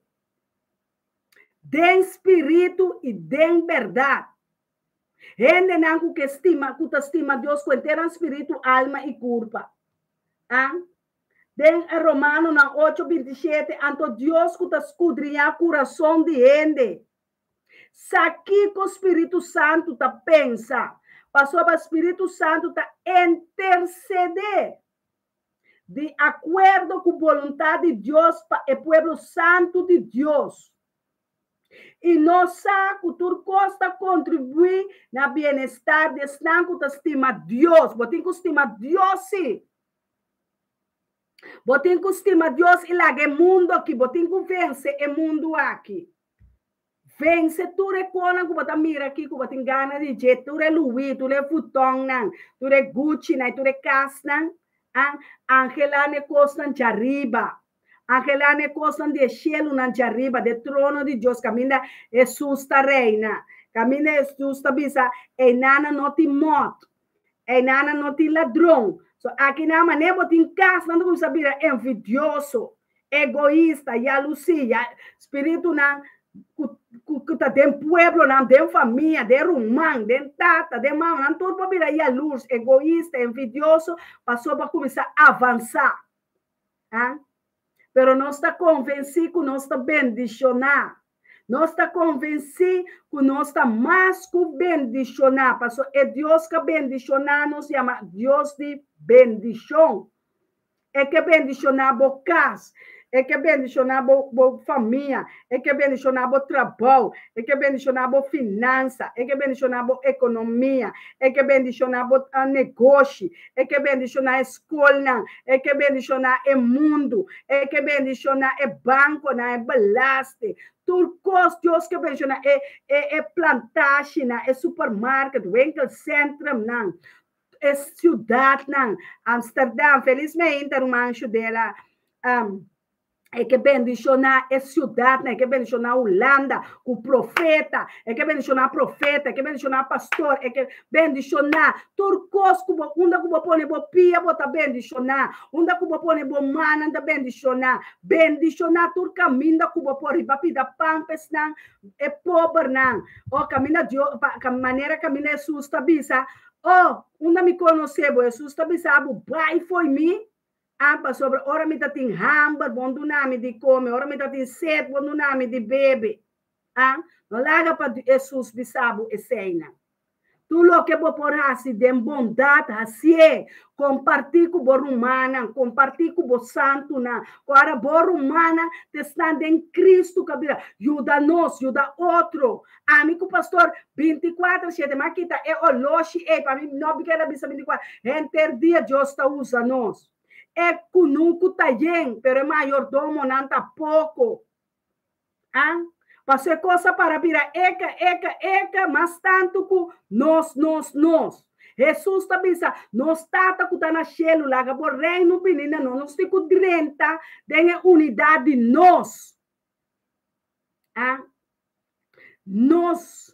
den spiritu i den berdad. Hendenan ku ke stima, ku ta stima Dios ku henter nan spiritu, alma i kurpa. A. Den e Romanonan ocho 27, anto Dios ku ta skudriñá kurason di hende, sa kiko Spiritu Santu ta pensa, pasobra Spiritu Santu ta intersedé di akuerdo ku boluntat di Dios pa e pueblo santu di Dios. I nos sa ku tur kos ta kontribuí na bienestar di esnan ku ta stima Dios. Bo tin ku stima Dios sí. Bo tin ku stima Dios i laga e mundu aki. Bo tin ku vense e mundu aki. Vense tur e konan ku bo ta mira aki ku bo tin gana di dje, tur e Louis, tur e Vuittonnan, tur e Guccinan i tur e kasnan. Angelá na e kosnan djariba. Angelá na e kosnan di e shelunan djariba, di e trono di Dios, kaminda Hesus ta reina. Kaminda Hesus ta bisa, Einana no tin mòt, einana no tin ladron. So akinan manera bo tin kas, nan ta kuminsá bira envidioso, egoista, yalusí, ya spiritunan ku ku ta den pueblonan, den famia, den ruman, den tata, den mama, nan tur por bira yalurs, egoista, envidioso, pasobra bo a kuminsá avansá. Ah? Pero nos ta konvensí ku nos ta bendishoná. Nos ta konvensí ku nos ta mas ku bendishoná, pasobra e Dios ku a bendishoná nos yama Dios di bendishon. E ke bendishoná bo kas, e ke bendishoná bo bo famia, e ke bendishoná bo trabou, e ke bendishoná bo finansa, e ke bendishoná bo ekonomia, e ke bendishoná bo negoshi, e ke bendishoná e skolnan, e ke bendishoná e mundu, e ke bendishoná e bankonan, e belasting, tur kos Dios ke bendishoná, e e e plantashinan, e supermarket, winkelcentrumnan, e siudatnan, Amsterdam, felismente ruman Shudela, um, E ke bendishoná e siudatnan, e ke bendishoná Hulanda ku profeta, e ke bendishoná profeta, e ke bendishoná pastor, e ke bendishoná tur kos ku bo, unda ku bo pone bo pia bo ta bendishoná, unda ku bo pone bo mannan ta bendishoná, bendishoná tur kaminda ku bo por riba pida pan pa esnan e pobernan, o kaminda Dios, pa manera kaminda Hesus ta bisa, o unda mi konosé bo, Hesus ta bisa bo bai fo'i mi. Ah, pasobra ora mi tatin hamber, bo no duna mi di kome. Ora mi tatin set, bo no duna mi di bebe. Ah, no laga pa Jesus bisa bo eseinan. Tur loke bo por hasi den bondat, hasié. Kompartí ku bo rumannan, kompartí ku bo santunan. Ku ora bo rumannan ta esnan den Kristu ku a bira, yuda nos, yuda otro. Ami ku pastor 24 shete, m'a kita e oloshi ei pa mi no keda bisa 24. Henter dia Dios ta usa nos. E kunuku ta yen, pero e mayordomonan ta poko. Ah, paso e kos a para bira eka, eka, eka, mas tantu ku nos, nos, nos. Hesus ta bisa, Nos Tata ku ta na shelu, laga bo reino bini na nos. Nos tin ku drenta den e unidat di nos. Ah, nos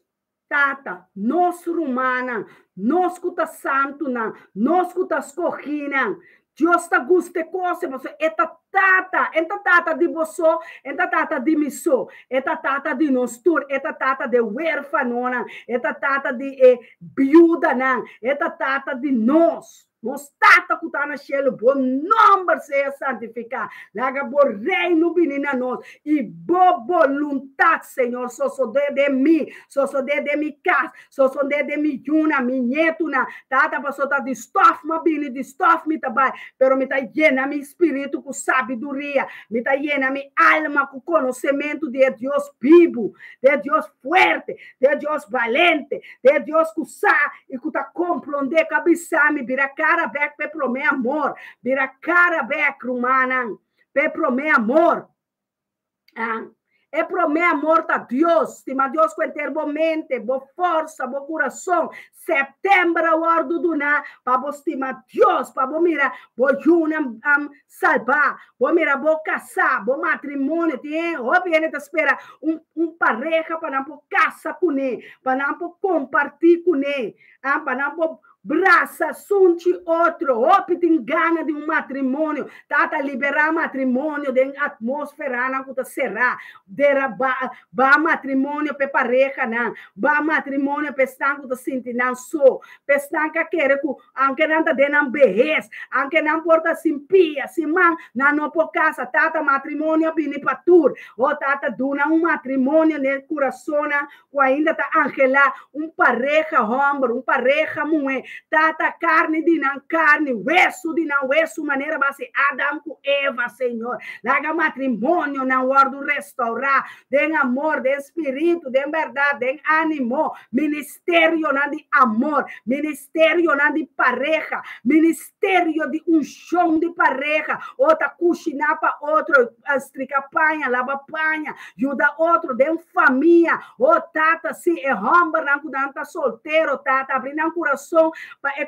Tata, nos rumannan, nos ku ta santunan, nos ku ta skohínan. Dios ta gusta e kos ei, pasobra e ta Tata. E ta Tata di boso, e ta Tata di mi so. E ta Tata di nos tur. E ta Tata di e wérfanonan. E ta Tata di e biudanan. E ta Tata di nos. Nos Tata ku ta na shelu, bo nòmber sea santifiká. Laga bo Reino bini na nos i bo boluntat, Señor, sosodé den mi, sosodé den mi kas, sosodé den mi yunan, mi ñetunan. Tata, pasobra ta di stòf mi a bini, di stòf mi ta bai, pero mi ta yena mi spiritu ku sabiduria, mi ta yena mi alma ku konosementu di e Dios bibu, di e Dios fuerte, di e Dios balente, di e Dios ku sa i ku ta komprondé, ku a bisa mi, Bira kara bèk pa e promé amor, bira kara bèk, rumannan, pa e promé amor. Ah, e promé amor ta Dios. Stima Dios ku henter bo mente, bo forsa, bo kurason. Sèptèmber a wòrdu duná pa bo stima Dios, pa bo mira bo yunan um, salbá, bo mira bo kasá, bo matrimonio. Tin hopi hende ta spera un, un pareha pa nan por kasa kuné, pa nan por kompartí kuné, ah, pa nan por brasa sunchi otro. Hopi tin gana di un matrimonio. Tata liberá matrimonio den atmósferanan ku ta será. Dera ba, ba matrimonio p'e parehanan, ba matrimonio p'e esnan ku ta sinti nan so, p'e esnan ku a kere ku aunke nan ta den nan behes, aunke nan por ta sin pia, sin man, nan no por kasa. Tata, matrimonio a bini pa tur. O Tata, duna un matrimonio n'e kurasonnan ku ainda ta anhelá un pareha hòmber, un pareha muhé. Tata, karni di nan karni, wesu di nan wesu, manera base Adam ku Eva, Señor. Laga matrimonionan wòrdu restourá den amor, den spiritu, den bèrdat, den ánimo. Ministerionan di amor, ministerionan di pareha, ministerio di unshon di pareha. O ta kushiná pa otro, strika paña, laba paña, yuda otro den famia. O Tata, si e hòmbernan ku nan ta soltero, Tata, abri nan kurason pa e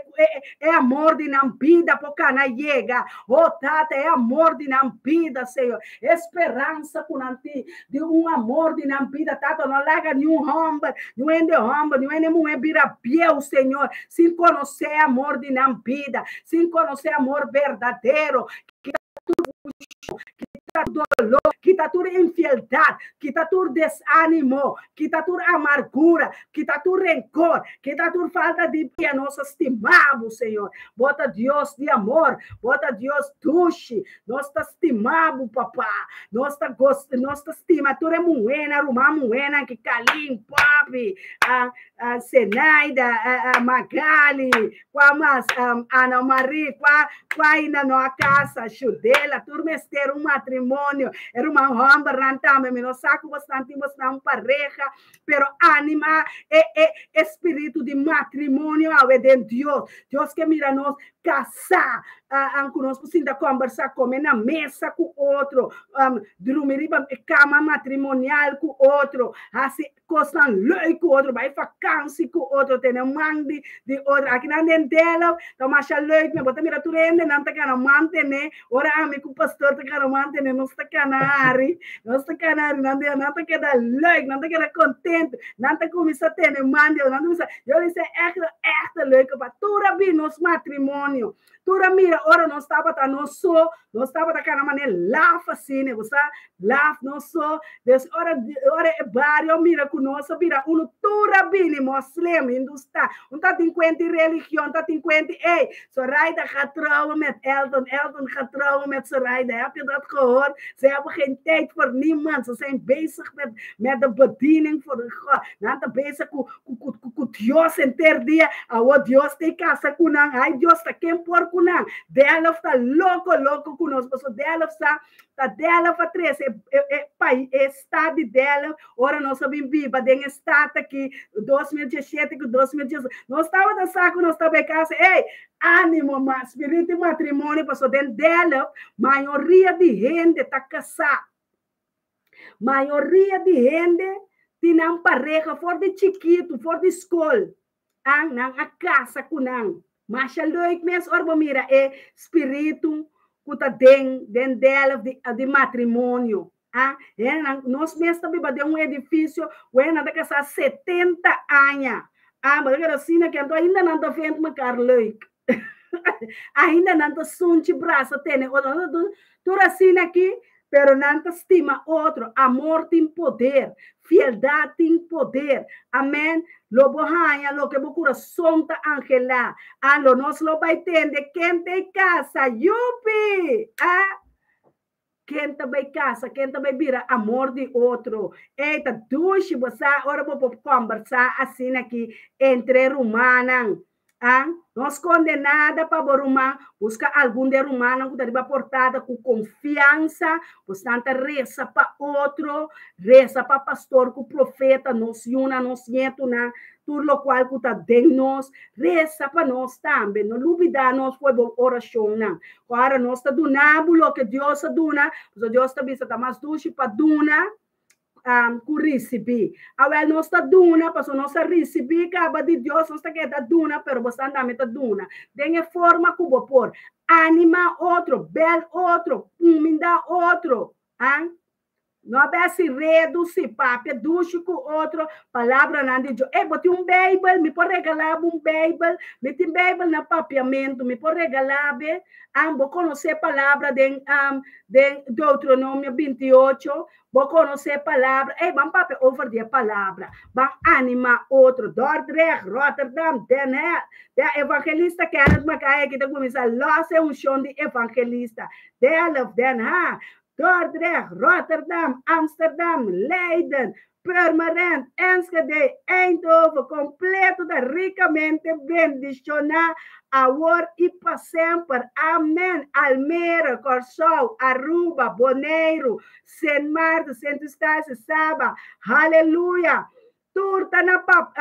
e amor di nan bida por kana yega. O Tata, e amor di nan bida, Señor, e speransa ku nan tin di un amor di nan bida, Tata, no laga niun hòmber, niun hende hòmber, niun hende muhé bira bieu, Señor, sin konosé e amor di nan bida, sin konosé amor berdadero. Kita tur confusion, kita tur dolor, kita tur infieldad, kita tur desanimo, kita tur amargura, kita tur rencor, kita tur falta di pia. Nos a stima bo, Señor. Bo ta Dios di amor, bo ta Dios dushi. Nos ta stima bo, Papa. Nos ta gost, nos ta stima tur e muhénan, ruman muhénan ki Kalin, Papi, uh, Zenaida, Magali, kua mas, Ana Marie, kua, kua ainda no a kasa, Shudela, tur mester un matrimonio, e ruman hòmbernan tambe, mi no sa ku bosnan tin bosnan un pareha, pero anima e, e, e spiritu di matrimonio awe den Dios. Dios ke mira nos kasá, uh, ku nos por sinta kòmbersá, kome na mesa ku otro, um, drumi riba e kama matrimonial ku otro, hasi Kosnan leuk ku otro, bai vakansi ku otro, tene man di di otro. Akinan den Delft ta masha leuk men. Bo ta mira tur hendenan ta kana mantene. Ora ami ku pastor ta kana mantene, nos ta kana hari, nos ta kana hari. Nan di nan ta keda leuk, nan ta keda kontentu. Nan ta kuminsá tene man di otro. Nan ta kuminsá, Jullie zijn echt een echte leuke pa. Tur a bin nos matrimonio. Tur a mira ora nos tabata nos so, nos tabata kana manera laf asina, bo sa, laf nos so. Des ora ora e bario mira ku nos a bira unu. Tur a bini, moslim, hindustan. No ta tin kuenta religion, ta tin kuenta, hey, Zoraida gaat trouwen met Elton, Elton gaat trouwen met Zoraida. Heb je dat gehoord? Ze hebben geen tijd voor niemand. Ze zijn bezig met de bediening voor de God. Nan ta bezig ku Dios henter dia. Awo Dios ta kasa ku nan. Ai Dios ta ken por ku nan. Delft ta loko loko ku nos. Paso Delft sa ta Delft a trese e pais e stad di Delft. Ora nos a bin biba den e stad aki 2017 ku 2018. Nos tabata sa ku nos tabata kasa. Hey, ánimo, ma spiritu matrimonio paso den Delft mayoria di hende ta kasá. Mayoria di hende tin nan pareha for di chikitu, for di skol. An nan a kasa ku nan. Masha leuk mes ora mira e spiritu ku ta den Delft di matrimonio. Ah, e, nos mes tambe den un edifisio, bueno, ta kasá 70 aña. Ah, ma asina ku ainda nan ta vindt mekaar leuk. Ainda nan ta sunchi brasa tene. Tur asina aki, pero nan ta stima otro. Amor tin poder. Fieldat tin poder. Amèn. Lo bo haña, loke bo kurason ta anhelá. Ah, lo nos lo bai tende. Ken ta kasa? Yupi! Ah, ken ta bai kasa, ken ta bai bira amor di otro. Ei, ta dushi, bo ora bo kombersá asina aki entre rumannan. Ah, no skonde nada pa bo ruman, buska algun di rumannan ku ta riba portada ku konfiansa, bo ta resa pa otro, resa pa pastor ku profeta, nos yunan, nos ñetunan, tur loke ku ta den nos, resa pa nos tambe, no lubidá nos for di orashonnan. Awor nos ta dunando loke Dios a duna, Dios ta bisa ta mas dushi pa duna, ku risibí. Awèl nos ta duna, paso nos a risibí kaba di Dios, nos ta keda duna, pero bo tambe ta duna. Den e forma ku bo por. Animá otro, bèl otro, kumindá otro. Ah? No besi redu si papia dushi ku otro palabranan di Dios. Eh, bo tin un Beibel, mi por regalá un Beibel, mi tin Beibel na papiamentu, mi por regalá bo, bo konosé palabra den Deuteronomio 28, bo konosé palabra, eh, ban papia over di palabra, ban animá otro, Dordrecht, Rotterdam, Den Haag, de evangelista Kenneth Mackay aki ta kuminsá los unshon di evangelista, Delft, Den Haag, Dordrecht, Rotterdam, Amsterdam, Leiden, Purmerend, Enschede, Eindhoven, kompleto ta rikamente bendishoná, awor i pa semper. Amèn. Almere, Curaçao, Aruba, Boneiru, Sint Maarten, Sint Eustatius, Saba. Aleluya. Tur ta na pap,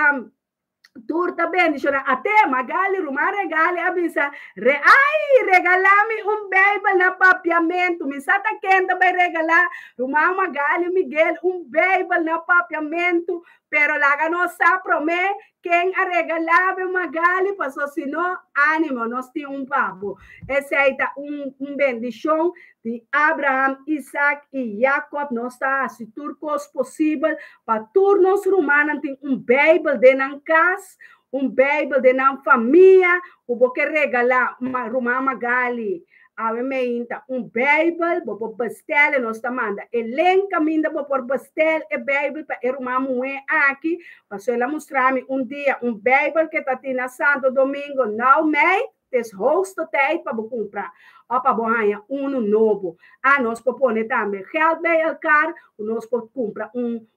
tur ta bendishoná. Ate Magali, ruman Regali a bisa, re, ai, regalá mi un Beibel na papiamentu. Mi sa ta ken ta bai regalá, ruman Magali Miguel, un Beibel na papiamentu, pero laga nos sa promé ken a regalá Magali, paso sino ánimo, nos tin un pa bo. Esei ta un bendishon di Abraham, Isaac i Jacob. Nos ta hasi tur kos posibel pa tur nos rumannan tin un Beibel den nan kas, un Beibel den nan famia, ku bo ke regalá ruman Magali. Awe meinta un Beibel, bo por bestèl, nos ta manda. E link kaminda bo por bestèl e Beibel pa e ruman muhé aki. Paso el a mustra mi un dia un Beibel ku ta na Santo Domingo. Nou meid, het is hoogste tijd pa bo kumpra. Òf pa bo haña un nobo. Ah, nos por pone tambe geld bij elkaar. Nos por kumpra un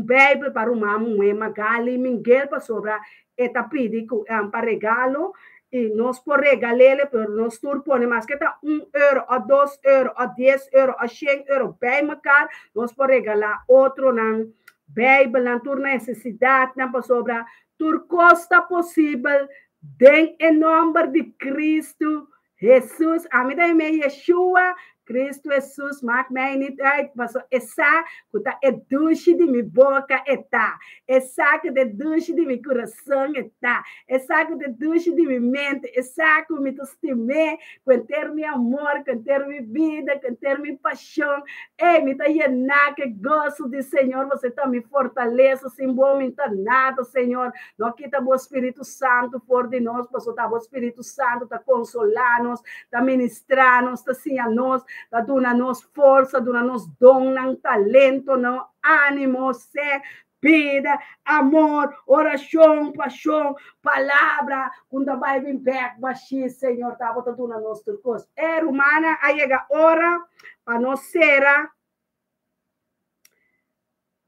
Beibel pa ruman muhé Magali Miguel pasobra e ta pidi pa regalo i nos por regal'é, pero nos tur pone maske ta €1 òf €2 òf €10 òf €100 bij mekaar, nos por regalá otronan Beibel nan tur nesesidatnan pasobra tur kos ta posibel den e nòmber di Kristu Jesus. Ami tambe Yeshua, Cristo Jesus, maakt mij niet uit. Paso e sa ku ta e dushi di mi boka e ta. E sa ku ta e dushi di mi kurason e ta. E sa ku ta e dushi di mi mente. E sa ku mi ta stim'é, ku henter mi amor, ku henter mi bida, ku henter mi pashon. Ei, mi ta yená ku goso di Señor. Bo ta mi fortalesa, sin bo mi ta nada, Señor. No kita bo Spiritu Santu for di nos, paso ta bo Spiritu Santu ta konsolá nos, ta ministrá nos, ta siña nos, ta duna nos forsa, duna nos don, talentonan, ánimo, fe. Bida, amor, orashon, pashon, palabra, ku ta bai bin bèk bashí, Señor, ta bo ta duna nos tur kos. E rumannan, a yega ora pa nos sera.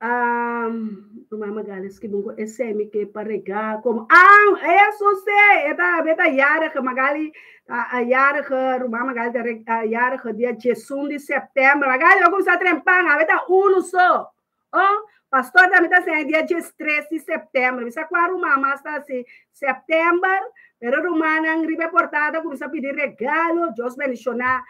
Um, ruman Magali skibi un ko esei mi ke pa regá komo ah, eso sí, e ta e ta jarige Magali ta jarige, ruman Magali ta jarige dia 11 di sèptèmber. Magali, bo kuminsá trempan, awe ta unu so. Oh, pastor tambe ta hasi dia 13 di sèptèmber. Mi sa kua ruman mas ta hasi sèptèmber, pero rumannan riba e portada kuminsá pidi regalo. Dios bendishoná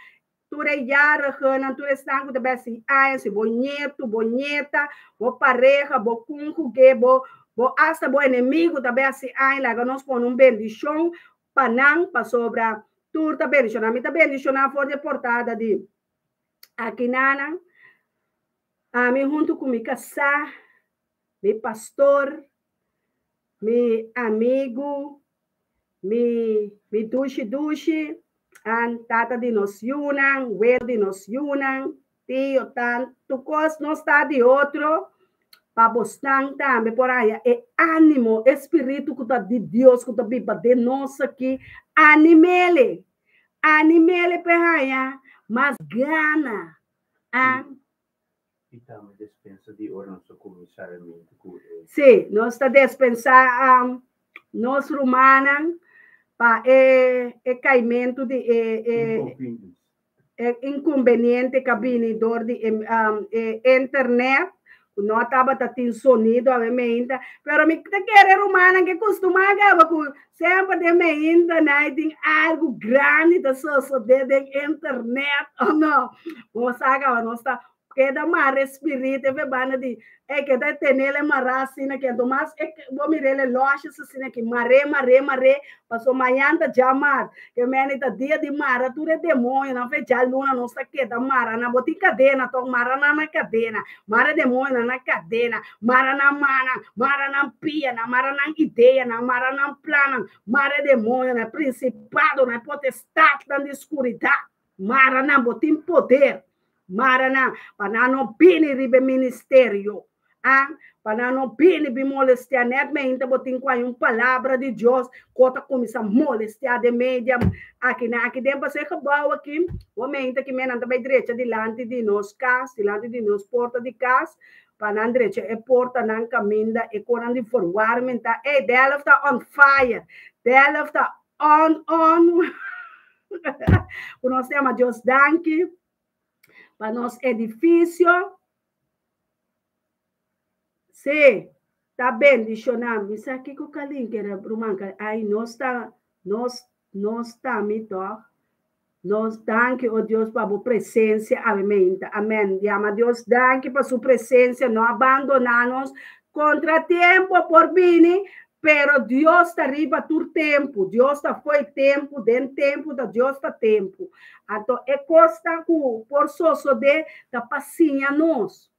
tur e yarigenan, tur esnan ku ta bai hasi aña, si bo ñetu, bo ñeta, bo pareha, bo kónjuge, bo bo asta bo enemigu ta bai hasi aña, laga nos pone un bendishon pa nan, pasobra tur ta bendishoná. Mi ta bendishoná for di e portada di akinanan. Ami huntu ku mi kasá, mi pastor, mi amigu, mi mi dushi dushi, an tata di nos yunan, welo di nos yunan, tio, tantu kos nos ta di otro, pa bosnan tambe por haña e ánimo, e spiritu ku ta di Dios ku ta biba den nos aki, anim'ele, anim'ele pa e haña mas gana. A. I tambe despensa di ora nos ta kuminsá realmente ku e. Sí, nos ta despensá nos rumannan pa e e kaimentu di e e e inkumbeniente ku a bini dor di e e internet ku no tabata tin sonido awe meinta. Pero mi ta kere rumannan ke kustumá kaba ku Semper den meinta nai tin algu grandi ta sosodé den internet o no? Bo sa kaba nos ta keda mara e spiritu e banda di e keda tenele mará asina ki anto mas e bo mirele lòshes asina ki mar'é mar'é mar'é paso mañan ta djamar ke meni ta dia di mara tur e demoñonan fe djaluna nos ta keda mara nan bo tin kadena tòg mara nan na kadena Mara demoñonan na kadena, mara nan mannan, mara nan pianan, mara nan ideanan, mara nan plannan, mara e demoñonan, e prinsipadonan, e potestatnan di skuridat, mara nan, bo tin poder, mara nan, pa nan no bini riba e ministerio, a, pa nan no bini bin molestiá, nèt meinta bo tin ku haña un palabra di Dios ku ta kuminsá molestiá den media aki nan aki den pasobra e gebou aki bo meinta ki men nan ta bai drecha dilanti di nos kas dilanti di nos porta di kas pa nan drecha e portanan kaminda e konan di verwarming ta ey Delft ta on fire Delft ta on on ku nos yama Dios danki pa nos edifisio. Sí, ta bendishoná. Mi sa kiko Kalin kere ruman Kalin. Ai, nos ta, nos, nos ta mi tòg. Nos danki, o Dios, pa bo presensia awe meinta. Amèn. Yama Dios danki pa su presensia. No a bandoná nos. Kontratiempo por bini, pero Dios ta riba tur tempu. Dios ta fo'i tempu, den tempu ta Dios ta tempu. Anto e kosnan ku por sosodé ta pa siña nos.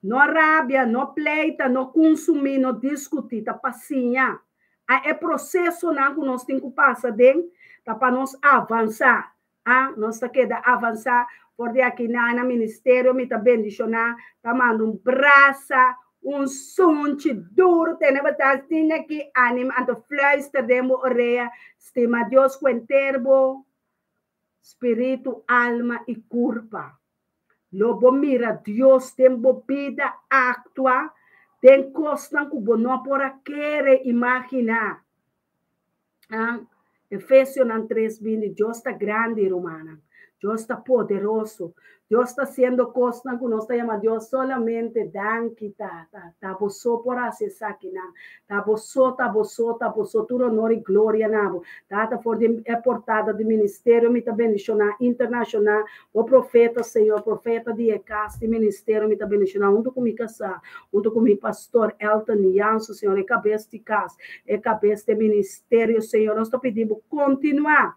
No rabia, no pleita, no kunsumí, no diskutí, ta pa siña. A e prosesonan ku nos tin ku pasa den ta pa nos avansá. A nos ta keda avansá for di aki na na ministerio mi ta bendishoná, ta manda un brasa, un sunchi duru tene bo ta asina aki anima anto fluister den bo orea, stima Dios ku henter bo spiritu, alma i kurpa. Lo bo mira Dios den bo bida aktua den kosnan ku bo no por a kere imaginá. Ah, Efesionan 3 bini, Dios ta grandi, rumannan. Dios ta poderoso. Dios ta hasiendo kosnan ku nos ta yama Dios solamente danki, Tata. Ta bo so por hasi esakinan. Ta bo so, ta bo so, ta bo so. Tur honor i gloria na bo. Tata, for di e portada di ministerio mi ta bendishoná internashonal Bo profeta, Señor, profeta di e kas di ministerio mi ta bendishoná huntu ku mi kasá, huntu ku mi pastor Elton Jansen, Señor, e kabes di kas, e kabes di e ministerio, Señor, nos ta pidi bo kontinuá,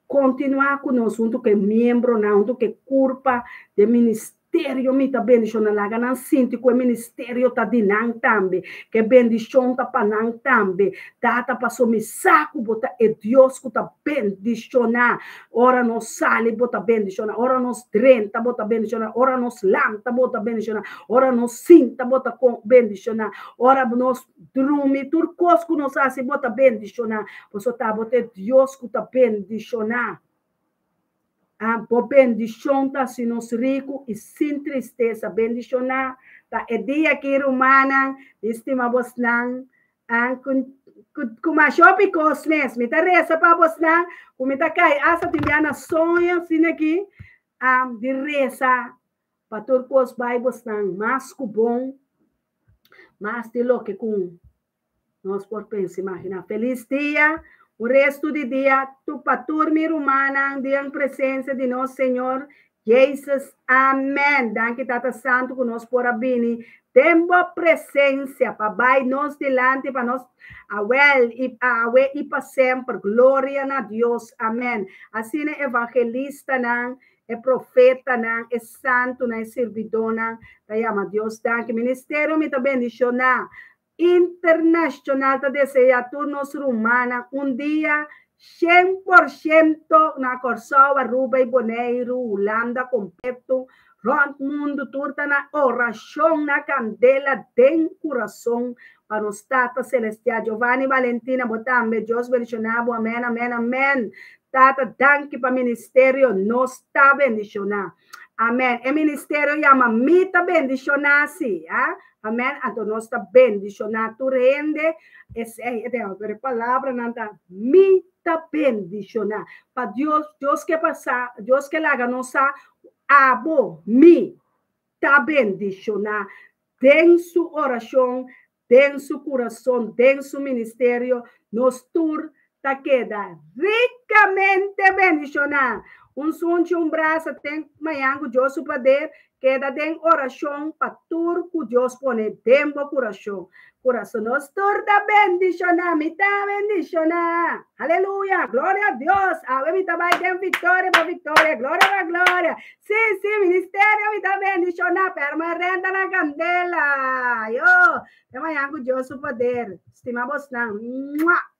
kontinuá ku nos huntu ku e miembronan, huntu ku e kurpa di e ministerio. ministerio mi ta bendishoná. Laga nan sinti ku e ministerio ta di nan tambe, ku e bendishon ta pa nan tambe. Tata, paso mi sa ku bo ta e Dios ku ta bendishoná. Ora nos sali, bo ta bendishoná. Ora nos drenta, bo ta bendishoná. Ora nos lanta, bo ta bendishoná. Ora nos sinta, bo ta bendishoná. Ora nos drumi, tur kos ku nos hasi, bo ta bendishoná. Paso ta bo ta e Dios ku ta bendishoná. Ah, bo bendishon ta hasi nos riku i sin tristesa. Bendishoná ta e dia aki, rumannan, mi stima bosnan. Ah, ku, ku, ku masha hopi kos mes. Mi ta resa pa bosnan, ku mi ta kai asta tin bia na soño asina aki, ah, di resa pa tur kos bai bosnan mas ku bon, mas di loke ku nos por pensa imaginá. Felis dia, un restu di dia tu pa tur mi rumannan den presensia di nos Señor Jesus. Amen. Danki Tata Santu ku nos por a bini den bo presensia pa bai nos dilanti pa nos awel i awe i pa semper. Gloria na Dios. Amen. Asina evangelistanan, e profetanan, e santunan, e sirbidónan ta yama Dios danki. Ministerio mi ta bendishoná. Internashonal ta deseá tur nos rumannan un dia 100% na Kòrsou, Aruba i Boneiru, Hulanda kompleto, rònt mundu tur ta na orashon na kandela den kurason pa nos Tata Selestial. Giovanni Valentina, bo tambe, Dios bendishoná bo. Amèn, amèn, amèn. Tata, danki pa ministerio, nos ta bendishoná. Amèn. E ministerio yama Mi ta bendishoná, si. Ah? Amèn. Anto nos ta bendishoná tur hende. Esei e tema, pero e palabranan ta Mi ta bendishoná. Pa Dios, Dios ke pasa, Dios ke laga nos sa, abo, mi, ta bendishoná den su orashon, den su kurason, den su ministerio, nos tur ta keda rikamente bendishoná. Un sunchi, un brasa, te mañan ku Dios su poder, keda den orashon pa tur ku Dios pone den bo kurason. Kurason nos tur ta bendishoná, mi ta bendishoná. Aleluya, gloria a Dios. Awe mi ta bai den viktoria pa viktoria, gloria pa gloria. Sí, sí, ministerio mi ta bendishoná, pero mi renta na kandela. Yo, te mañan ku Dios su poder. Stima bosnan. Mua!